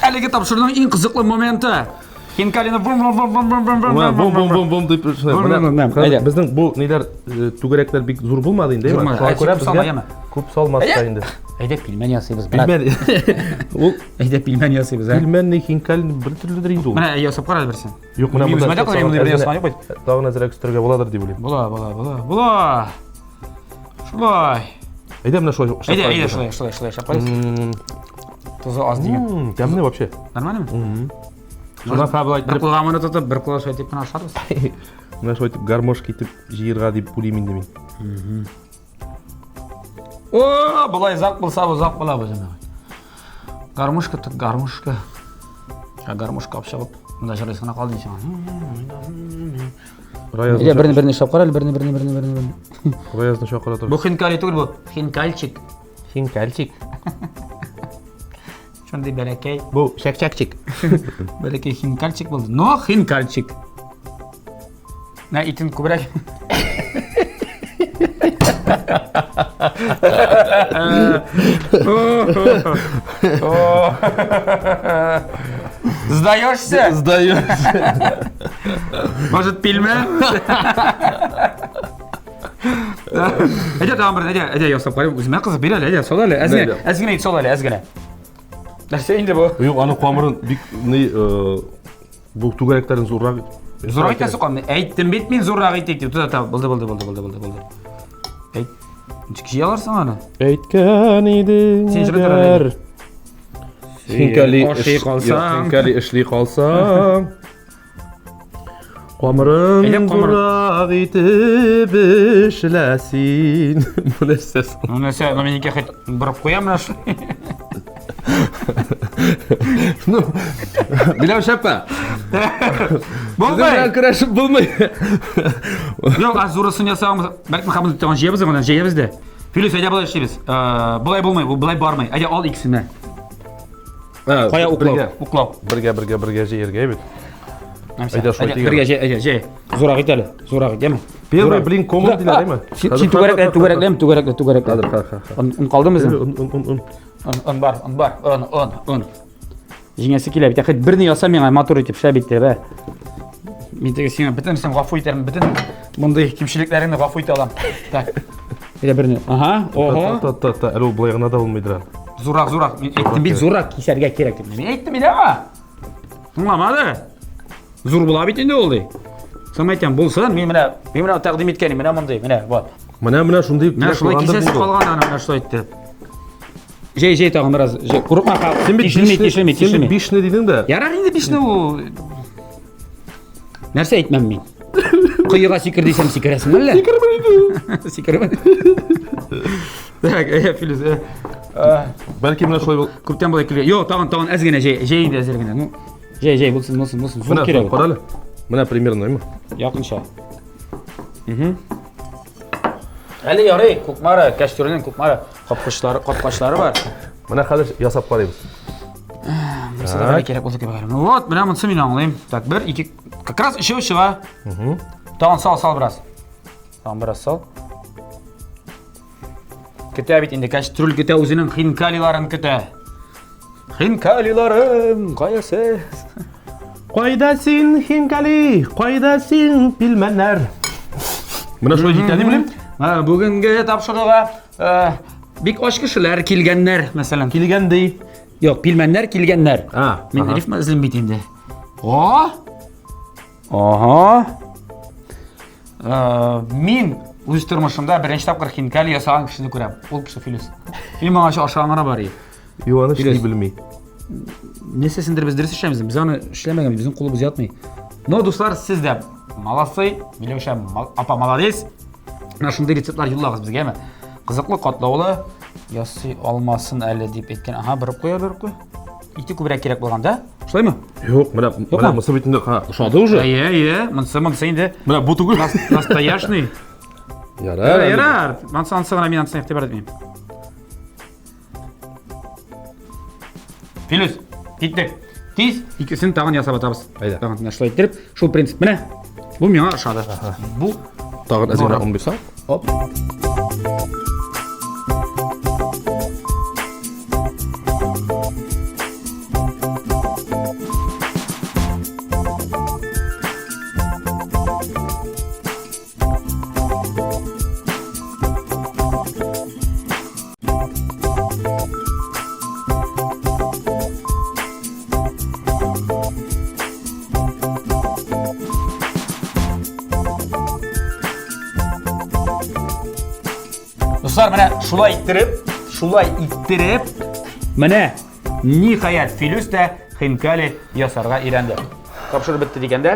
Әлеге тапшыруның иң кызыклы моменты. Хинкалины бум бум бум бум бум бум бум бум бум бум бум дип менә безнең бу ниләр түгәрәкләр бик зур булмады инде, әйме? Шуңа күрә безгә күп салмаска инде. Әйдә пилмән ясыйбыз. Пилмән. Ул әйдә пилмән ясыйбыз, ә? Пилмәнне хинкаль бер төрледер инде ул. Менә ясап кара берсен. Юк, менә монда. Тагын әзрәк өстәргә буладыр дип уйлыйм. Була, була, була. Була. Шулай. Әйдә менә шулай. Әйдә, әйдә шулай, шулай, шулай эшләп куйбыз. Тузы аз дигән. Тәмле вообще. Нормально? Шуннан фабла Бер кулга моны тотып, бер кулга шулай итеп кенә ашарбыз. Менә шулай итеп гармошка итеп җыерга дип уйлыйм инде мин. О, болай озак булса, озак була бу җәмәгать. Гармошка так гармошка. Ә гармошка алып чыгып. Монда җырлыйсы гына калды сиңа. Әйдә, берне берне эшләп кара әле, берне берне берне берне берне. Раязны чакыра тор. Бу хинкали түгел бу, хинкальчик. Хинкальчик. Шундый бәләкәй. Бу чәк-чәкчик. Бәләкәй хинкальчик булды. Но хинкальчик. Менә итен күбрәк. Сдаешься? Сдаешься. Может, пельмен? Әйдә тагын бер, әйдә, әйдә ясап карыйм. Үземә кызык бир әле, әйдә, сал әле. Әз генә, әз генә ит сал әле, әз генә. Нәрсә инде бу? Юк, аның камырын бик ни Бу түгәрәкләрен зуррак Зуррак итәсе калмый. Әйттем бит мин зуррак итик дип. Тот, булды, булды, булды, булды, булды, булды. Әйт. Ничек җыя алырсың аны? Әйткән идең. Син җырып тор әле. Хинкали Ашый калсаң. Хинкали эшли калсаң. Камырын Әйдә, камыр. зуррак итеп эшлә син. Бу нәрсә соң? Ну нәрсә, ну минеке хоть борып куям менә шулай. Ну, Миләүшә апа. Булмый. Безнең көрәшеп булмый. Юк, аз зурысын ясагыз. Бәлки хамыз тагын җыябыз гына, җыябыз дә. Филүс, әйдә болай эшлибез. Э, болай булмый, бу болай бармый. Әйдә ал икесен дә. Кая уклау? Уклау. Бергә, бергә, бергә җыярга бит. Әйдә шулай дигән. Бергә җый, әйдә, җый. Зурак ит әле. Зурак ит, яме. Первый блин комом диләр, әйме? Син түгәрәклә, түгәрәкләме, түгәрәклә, түгәрәклә. Хәзер, хәзер, хәзер. Он калдымы безнең? Он, он, он, он. Он, он бар, он бар, он, он, он. Җиңәсе килә бит. Хәт берни яса миңа матур итеп шәп итеп, ә. Мин теге сиңа бөтен син гафу итәрмен, бөтен мондый кимчелекләреңне гафу итә алам. Так. Әйдә берне. Ага, ого. Та, та, та, әле ул болай гына да булмыйдыр әле. Зурак, зурак. Мин әйттем бит, зурак кисәргә кирәк дип. Мин әйттем бит аңа. Тыңламады. Зур була бит инде ул ди. Соң әйтәм, булсын, мин менә, мин менә тәкъдим иткән, менә мондый, менә, вот. Менә менә шундый Менә шулай кисәсе калган аны, менә шулай итеп. Җәй, җәй тагын бераз. Җәй. Курыкма, ха. Син бит Тишелми, бишне, тишелми, син бит тишелми. бишне дидең дә. Ярар инде бишне ул. Нәрсә әйтмәм мин? Коега сикер дисәм сикерәсең әллә? Сикермәдем. Сикермәдем. Так, әйе, Филүс. э, Бәлки менә шулай бул. Күптән болай килгән. Йо, тагын, тагын әз генә җәй, җәй инде әзер генә. Ну, җәй, җәй булсын, булсын, булсын. Зур Менә кирәк. кара әле. Менә примерно, әйме? Якынча. Угу. Әле ярый, Кукмара, Кәчтүрнең Кукмара капкачлары, капкачлары бар. Менә хәзер ясап карыйбыз. Нәрсә дә кирәк булса кирәк. Ну вот, менә монысы мин аңлыйм. Так, бер, ике, как раз өчәү чыга. Тагын сал, сал бераз. Тагын бераз сал. Көтә бит инде, кәчтрүл көтә үзенең хинкалиларын көтә. Хинкалиларым, кая сез? Кайда син, хинкали? Кайда син, пилмәннәр? Менә шулай җитә дип беләм. Бүгенге тапшыруга э, бик ач кешеләр килгәннәр, мәсәлән. Килгән ди. Юк, пилмәннәр килгәннәр. А, Мин рифма эзлим бит инде. О! Ага. Э, мин үз тормышымда беренче тапкыр хинкали ясаган кешене күрәм. Ул кеше Филүс. Мин моңа ашаган гына бар иде. Юаныч ни белми. Нәрсәсендер без дөрес эшләмибез. Без аны эшләмәгән, безнең кулыбыз ятмый. Но, дуслар, сез дә молодцы, Миләүшә апа молодец. Менә шундый рецептлар юллагыз безгә, әме. Кызыклы, катлаулы ясый алмасын әле дип әйткән. Ага, борып куя, борып куй. Ите күбрәк кирәк булган, да? Шулаймы? Юк, менә менә монысы бит инде ошады уже. Әйе, әйе, монысы монысы инде. Менә бу түгел. Настоящий. Ярар. Ярар. Монысы анысы гына мин анысына игътибар итмим. Филүс, киттек. Тиз икесен тагын ясап атабыз. Әйдә. Тагын менә шулай иттереп, шул принцип. Менә бу миңа ошады. Бу Тагын әз генә он бирсәң. Оп. Дуслар, менә шулай иттереп, шулай иттереп, менә ниһаять Филүс тә хинкали ясарга өйрәнде. Тапшырып бетте дигәндә,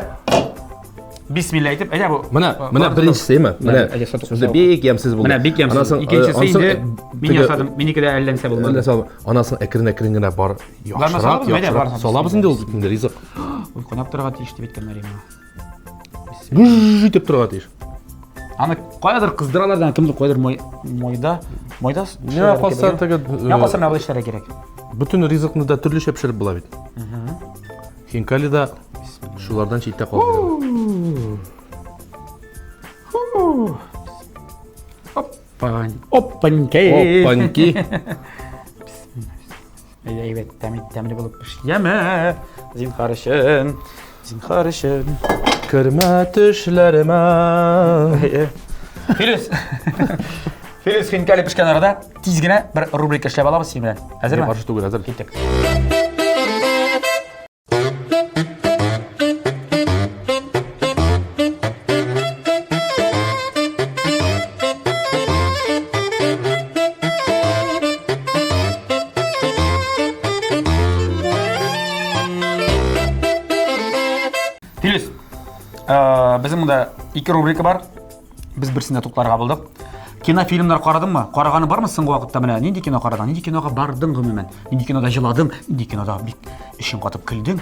бисмилла әйтеп, әйдә бу. Менә, менә беренчесе, әйме? Менә. Сүзе бик ямьсез булды. Менә бик ямьсез. Икенчесе инде мин ясадым, минеке дә әллә нәрсә булмады. Әллә нәрсә. Анасы әкрен-әкрен генә бар. Яхшырак, яхшырак. Салабыз инде ул инде ризык. Ул кайнап торырга тиеш дип әйткәннәр миңа. Гүж итеп торырга тиеш. Аны каядыр кыздыралар да, кемдер каядыр май, майда, майда Миңа калса теге Миңа калса менә болай эшләргә кирәк. Бөтен ризыкны да төрлечә пешереп була бит. Хинкали да шулардан читтә калмый. Оппан, оппаньки. Оппаньки. Әйдә, әйбәт, тәмле, тәмле булып пеш. Яме, зинхар өчен, зинхар өчен. Кермә төшләремә. Филүс. Филүс хинкали пешкән арада тиз генә бер рубрика эшләп алабыз синең белән. Әзерме? Каршы түгел, әзер. Киттек. Филүс, безнең монда ике рубрика бар. Без берсендә туктарга булдык. Кинофильмнар карадыңмы? Караганы бармы соңгы вакытта менә? Нинди кино карадың? Нинди кинога бардың гомумән? Нинди кинода җыладың? Нинди кинода бик эчең катып көлдең?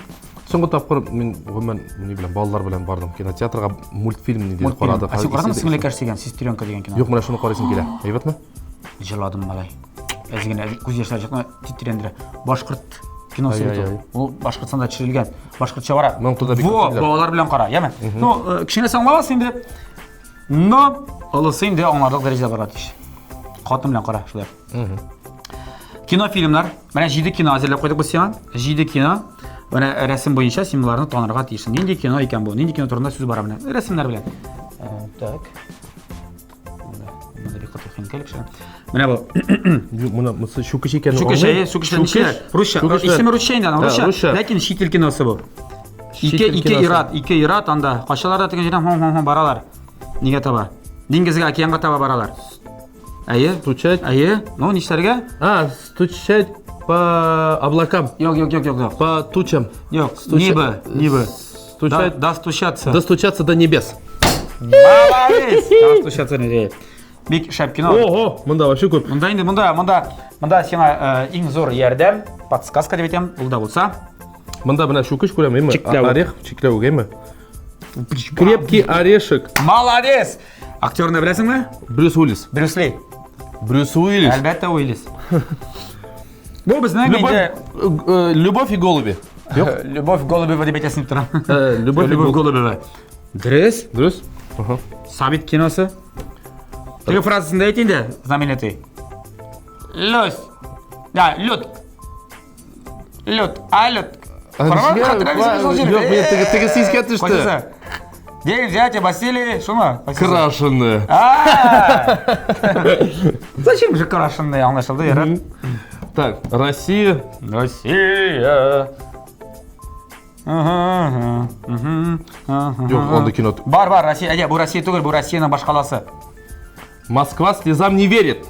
Соңгы тапкыр мин гомумән ни белән балалар белән бардым кинотеатрга мультфильм нинди карадык. Ә син карадыңмы Сеңлекәш дигән, Сестренка дигән кино? Юк, менә шуны карыйсым килә. Әйбәтме? Җыладым малай. Әз генә күз яшьләре чыкты, титрәндерә. Башкорт киносы бит ул. Ул Башкортстанда төшерелгән. Башкортча бара. Во, балалар белән кара, яме. Ну, э, кечкенәсе аңламас инде. Но олысы инде аңларлык дәрәҗәдә бара тиеш. Хатын белән кара шулай. Кинофильмнар. Менә җиде кино әзерләп куйдык без сиңа. Җиде кино. Менә рәсем буенча син боларны танырга тиешсең. Нинди кино икән бу? Нинди кино турында сүз бара менә? Рәсемнәр белән. Э, так. Менә бу. Юк, моны монысы чүкеч икәнен Чүкеч, әйе, чүкечләр ничә? Русча. Исеме русча инде аның, русча. Ләкин чит ил киносы бу. Ике ике ират, ике ират анда. Качалар да теге җирдән һон һон һон баралар. Нигә таба? Диңгезгә, океанга таба баралар. Әйе. Стучать. Әйе. Ну, нишләргә? А, стучать по облакам. Юк, юк, юк, юк, юк. По тучам. Юк, небо, небо. Стучать. Достучаться. Достучаться до небес. Молодец! Достучаться не Бик шәп кино. Ого, монда вообще күп. Монда инде монда монда монда сиңа э, иң зур ярдәм, подсказка дип әйтәм, ул да булса. Монда менә чүкеч күрәм, әйме? Орех, чикләвек, әйме? Крепкий орешек. Молодец! Актерны беләсеңме? Брюс Уиллис. Брюс Ли. Брюс Уиллис. Әлбәттә, Уиллис. Бу безнең Любовь, инде э, Любовь и голуби. Юк. Любовь Голубева дип әйтәсең дип торам. Э, Любовь и Любовь Голубева. Дөрес. Дөрес? Ага. Сабит киносы. Теге фразасын да әйт инде, знаменитый. Лёсь. Да, лед. Лед, а лед. Юк, мин теге теге искә төште. Кайсысы? День взятия Василий, шуны? Крашеные. Зачем же крашеные, аңлашылды, ярар. Так, Россия. Россия. Юк, андый кино. Бар, бар, Россия, әйдә, бу Россия түгел, бу Россиянең башкаласы. Москва слезам не верит.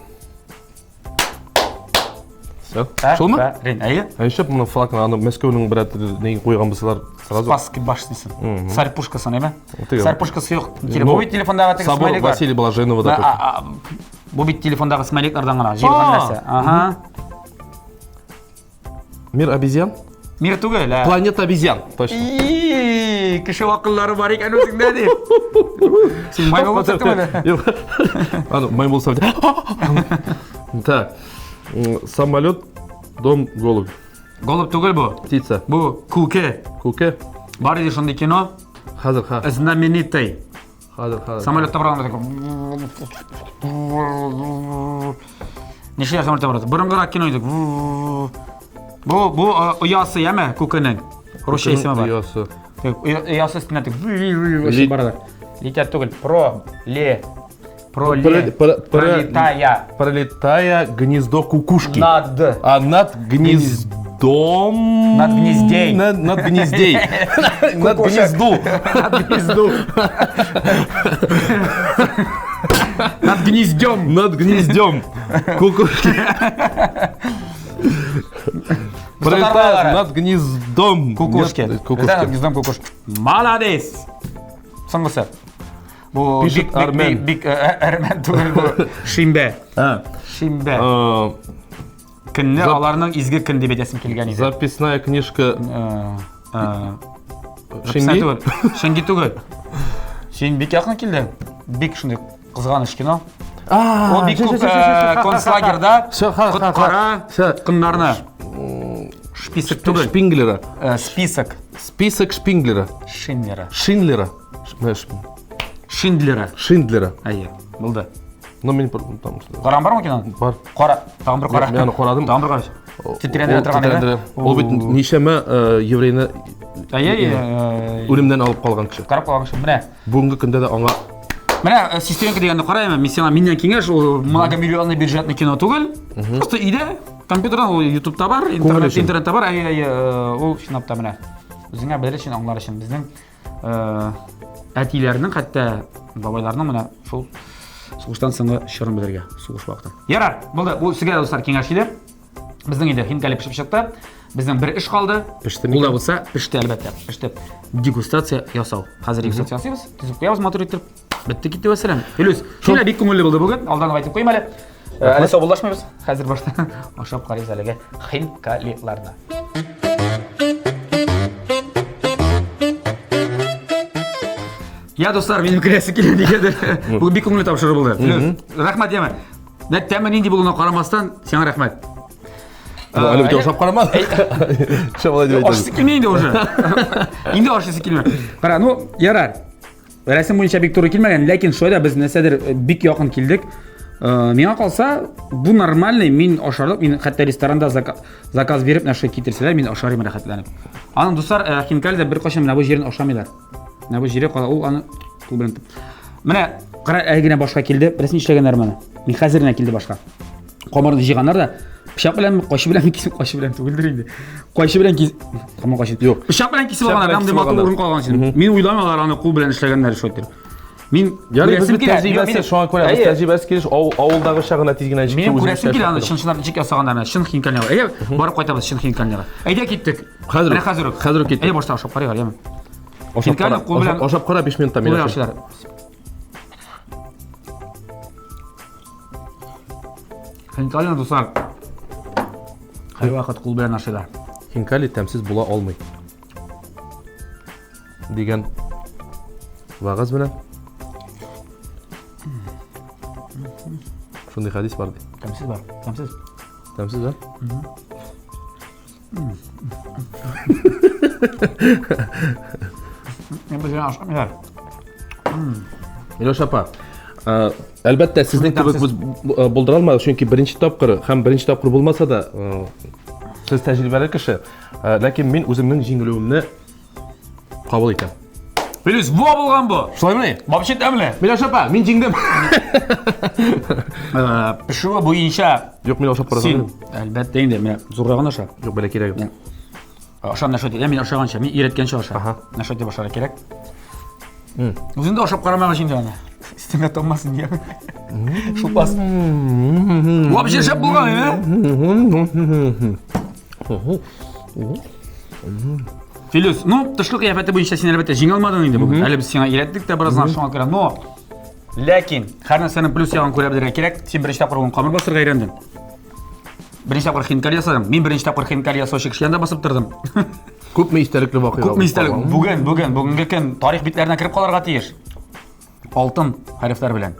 Все. Шулмы? Рин, әйе. Ә нишләп моны флагны аны Мәскәүнең берәр неген куйган булсалар сразу. Спасский башнясын. Царь пушкасын, әйме? Теге. Царь пушкасы юк. Бу бит телефондагы теге Собор смайлик бар. Василия Блаженного да. А, а, Бу бит телефондагы смайликлардан гына җыелган нәрсә. Ага. Мир обезьян? Мир түгел, ә. Планета обезьян, точно. И, кеше акыллары бар икән үзеңдә ди. Син маймыл булып чыктың әле. Юк. Аны маймыл булсам. Так. Самолет, дом, голубь. Голубь түгел бу. Птица. Бу күке. Күке. Бар иде шундый кино. Хәзер, ха. Знаменитый. Хәзер, хәзер. Самолетта барганда такой. Нишләр самолетта барады? Борынгырак кино иде. Бу бу оясы, яме, күкенең. Русча исеме бар. Оясы. Оясы өстенә тик барады. Летят түгел, про ле Проле... Пролетая. Пролетая гнездо кукушки. Над. А над гнездом... Над гнездей. Над, над гнездей. Над гнезду. Над гнезду. Над гнездем. Над гнездем. Кукушки. Пролетая над гнездом. Кукушки. Кукушки. Над гнездом кукушки. Молодец. Соңгысы. Бу Пишет бик, Армен. Бик, бик, әрмән түгел бу. Шимбә. Шимбә. Көнне аларның изге көн дип әйтәсем килгән иде. Записная книжка. Шенги? Түгел. Шенги түгел. Син бик якын килдең. Бик шундый кызганыч кино. Ул бик күп концлагерьда коткара тоткыннарны. Шписок түгел. Шпинглера. Список. Список Шпинглера. Шиндлера. Шиндлера. Шиндлера. Шиндлера. Әйе, булды. Ну, мин там что. Караган бармы киноны? Бар. Кара, тагын бер кара. Мин аны карадым. Тагын бер кара. Тетрәндерә торган иде. Ул бит ничәмә еврейны Әйе, әйе. үлемнән алып калган кеше. Карап калган кеше. Менә. Бүгенге көндә дә аңа Менә Сестренка дигәнне караймы? Мин сиңа миннән киңәш, ул многомиллионный бюджетный кино түгел. Просто өйдә компьютердан ул YouTube'та бар, интернет, интернетта бар. Әйе, әйе, ул чынлап та менә. Үзеңә белер өчен, аңлар өчен безнең әтиләрнең, хәтта бабайларның менә шул сугыштан соңгы чорын белергә, сугыш вакытын. Ярар, булды. Бу сезгә дуслар киңәш иде. Безнең инде хинкали пешеп чыкты. Безнең бер эш калды. Пеште Ул да булса, пеште әлбәттә. Пеште. Дегустация ясау. Хәзер дегустация ясыйбыз. Төзеп куябыз матур итеп. Бетте китте вәссәлам. Филүс, шулай бик күңелле булды бүген. Алдан ук әйтеп куйыйм әле. Әле саубуллашмыйбыз. Хәзер башта ашап карыйбыз әлеге хинкалиларны. Я, дуслар, минем керәсе килә дигәндер. Бүген бик күңелле тапшыру булды. Филүс, рәхмәт яме. Нә тәме нинди булуына карамастан, сиңа рәхмәт. Әле бит ашап карамады. Шулай дип әйтәм. Ашысы килми инде уже. Инде ашысы килми. Кара, ну, ярар. Рәсем буенча бик туры килмәгән, ләкин шулай да без нәрсәдер э, бик якын килдек. Э, миңа калса, бу нормальный, мин ашарлык, мин хәтта ресторанда заказ биреп нәрсә китерсәләр, мин ашарым рәхәтләнеп. Аның дуслар, э, хинкалида беркайчан менә бу җирен ашамыйлар. Менә бу җире кала, ул аны кул белән. Менә кара әле генә башка килде. Берсен эшләгәннәр моны. Мин хәзер генә килде башка. Камырны җыйганнар да пычак белән, кайчы белән кисеп, кайчы белән түгелдер инде. Кайчы белән кис, камыр кайчы. Юк. Пычак белән кисеп Пычак алганнар, белән андый кисеп матур алганнар. урын калган өчен. Мин уйламыйм алар аны кул белән эшләгәннәр шулай итеп. Мин Ярый, без күрәсем бит килә. тәҗрибәсе, шуңа күрә без Әйе. тәҗрибәсе килеш авылдагыча гына тиз генә ничек Минем үзебезчә күрәсем килә аны эшләп чын чынлап ничек ясаганнарны, чын хинкальныйга. Әйдә, барып кайтабыз чын хинкальныйга. Әйдә киттек. Хәзер Менә үк. хәзер үк. Хәзер үк киттек. Әйдә башта ашап карыйк әле, яме. Ашап Хинкальны кара, кул белән- ашап кара 5 минутта Кул белән мин. ашыйлар. Хинкальны дуслар. Һәрвакыт кул белән ашыйлар. Хинкали тәмсез була алмый. Дигән вагаз белән. Шундый хадис бар ди. Тәмсез бар. Тәмсез. Тәмсез, а? Мин безгә ашамыйлар. Миләүшә апа, әлбәттә, сезнең кебек без булдыра алмадык, чөнки беренче тапкыр һәм беренче тапкыр булмаса да, сез тәҗрибәле кеше. Ләкин мин үземнең җиңелүемне кабул итәм. Плюс во булган бу. Шулаймыни? Вообще тәмле. Миләүшә апа, мин җиңдем. Пешүе буенча Юк, мин ашап син карасам. әлбәттә инде менә зуррагын аша. Юк, бәлә кирәк юк. Аша менә шулай, мин ашаганча, мин өйрәткәнчә аша. Ага. Менә шулай дип ашарга кирәк. Үзең дә ашап карамагач инде аны. Өстеңә таммасын дия. Шулпас. Вообще шәп булган, ә? Филүс, ну, тышкы кыяфәте буенча син әлбәттә җиңә алмадың инде бүген. Әле без сиңа өйрәттек тә бераз шуңа күрә. Но ләкин һәр нәрсәнең плюс ягын күрә белергә кирәк. Син беренче тапкыр бүген камыр басырга өйрәндең. Беренче тапкыр хинкали ясадың. Мин беренче тапкыр хинкали ясаучы кеше янында басып тордым. Күпме истәлекле вакыйга. Күпме истәлек. Бүген, бүген, бүгенге көн тарих битләренә кереп калырга тиеш. Алтын хәрефләр белән.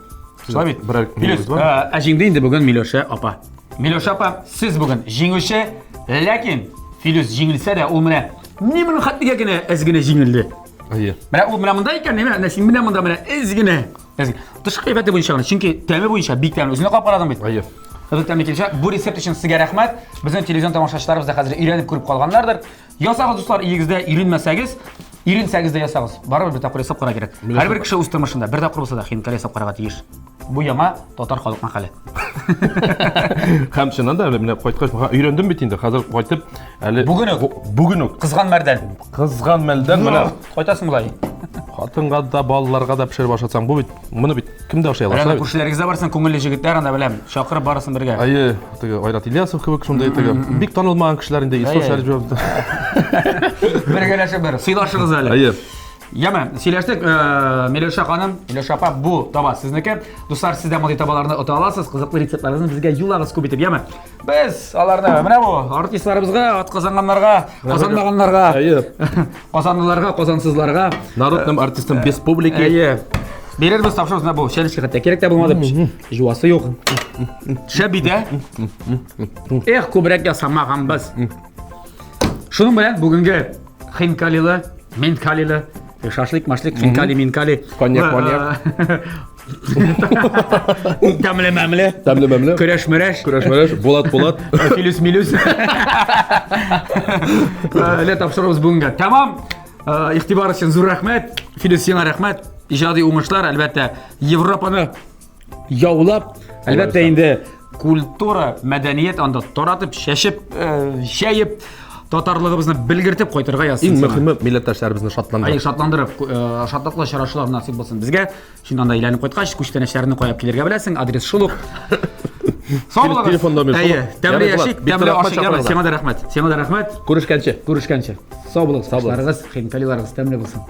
Шулай бит? Берәр Филүс, минутыбыз бармы? ә җиңде инде бүген Миләүшә апа. Миләүшә апа, сез бүген җиңүче, ләкин Филүс җиңелсә дә, ул менә ни моның хәтлегә генә әз генә җиңелде. Әйе. Менә ул менә монда икән, менә син менә монда менә әз генә. Әз генә. Тышкы кыяфәте буенча гына, чөнки тәме буенча бик тәмле. Үзеңә кап карадың бит. Әйе. Бик тәмле килешә. Бу рецепт өчен сезгә рәхмәт. Безнең телевизион тамашачыларыбыз да хәзер өйрәнеп күреп калганнардыр. Ясагыз, дуслар, өегездә өйрәнмәсәгез, өйрәнсәгез дә ясагыз. Барыбер бер тапкыр ясап карарга кирәк. Һәрбер кеше үз тормышында бер тапкыр булса да хинкали ясап карарга тиеш. Бу яңа татар халык мәкале. Һәм чыннан да әле менә кайткач, өйрәндем бит инде. Хәзер кайтып, әле Бүген үк. Бүген үк. Кызган мәрдән. Кызган мәлдән менә Кайтасың болай. хатынга да, балаларга да пешереп ашатсаң, бу бит моны бит кем дә ашый ала, Әле шулай бит? күршеләрегездә барсын, күңелле җегетләр анда беләм. Чакырып барысын бергә. Әйе, теге Айрат Ильясов кебек шундый теге бик танылмаган кешеләр инде Исус Әйе. Шәрипов. Бергәләшеп бер сыйлашыгыз әле. Әйе. Яме, сөйләштек, э, Миләүшә ханым, Миләүшә апа, бу таба сезнеке. Дуслар, сез дә мондый табаларны ота аласыз. Кызыклы рецептларыгызны безгә юллагыз күп итеп, яме. Без аларны менә бу артистларыбызга, атказанганнарга, казанмаганнарга, Әйе. казанлыларга, казансызларга Народным артистам без публики. Әйе. Бирербез тапшырабыз менә бу чәлечке хәтта кирәк тә булмады. Жуасы юк. Шәп бит, ә? Эх, күбрәк ясамаганбыз. Шуның белән бүгенге хинкалилы, минкалилы, шашлык, машлык, хинкали, минкали. Коньяк, коньяк. Тәмле мәмле. Тәмле мәмле. Көрәш мөрәш. Көрәш мөрәш, Булат Булат. Филюс милюс. Әле тапшырабыз бүгенгә. Тәмам. Игътибар өчен зур рәхмәт. Филюс сиңа рәхмәт. Иҗади уңышлар, әлбәттә, Европаны яулап, әлбәттә инде культура, мәдәният анда таратып, чәчеп, э, җәеп, татарлыгыбызны белгертеп кайтырга язсын. Иң мөһиме милләттәшләребезне шатландырып. Әй, шатландырып, э, шатлыклы очрашулар насыйп булсын безгә. Син анда әйләнеп кайткач, күчтәнәчләрне каяп килергә беләсең, адрес шул ук. Сау булыгыз. Телефон номер шул Әйе, ук. тәмле Ярый, Булат, яшик, бик тәмле рәхмәт ашыйк. чакырдыгыз. Сиңа да рәхмәт. Сиңа да рәхмәт. Күрешкәнче. Күрешкәнче. Сау булыгыз. Сау булыгыз. Ашларыгыз, хинкалиларыгыз тәмле булсын.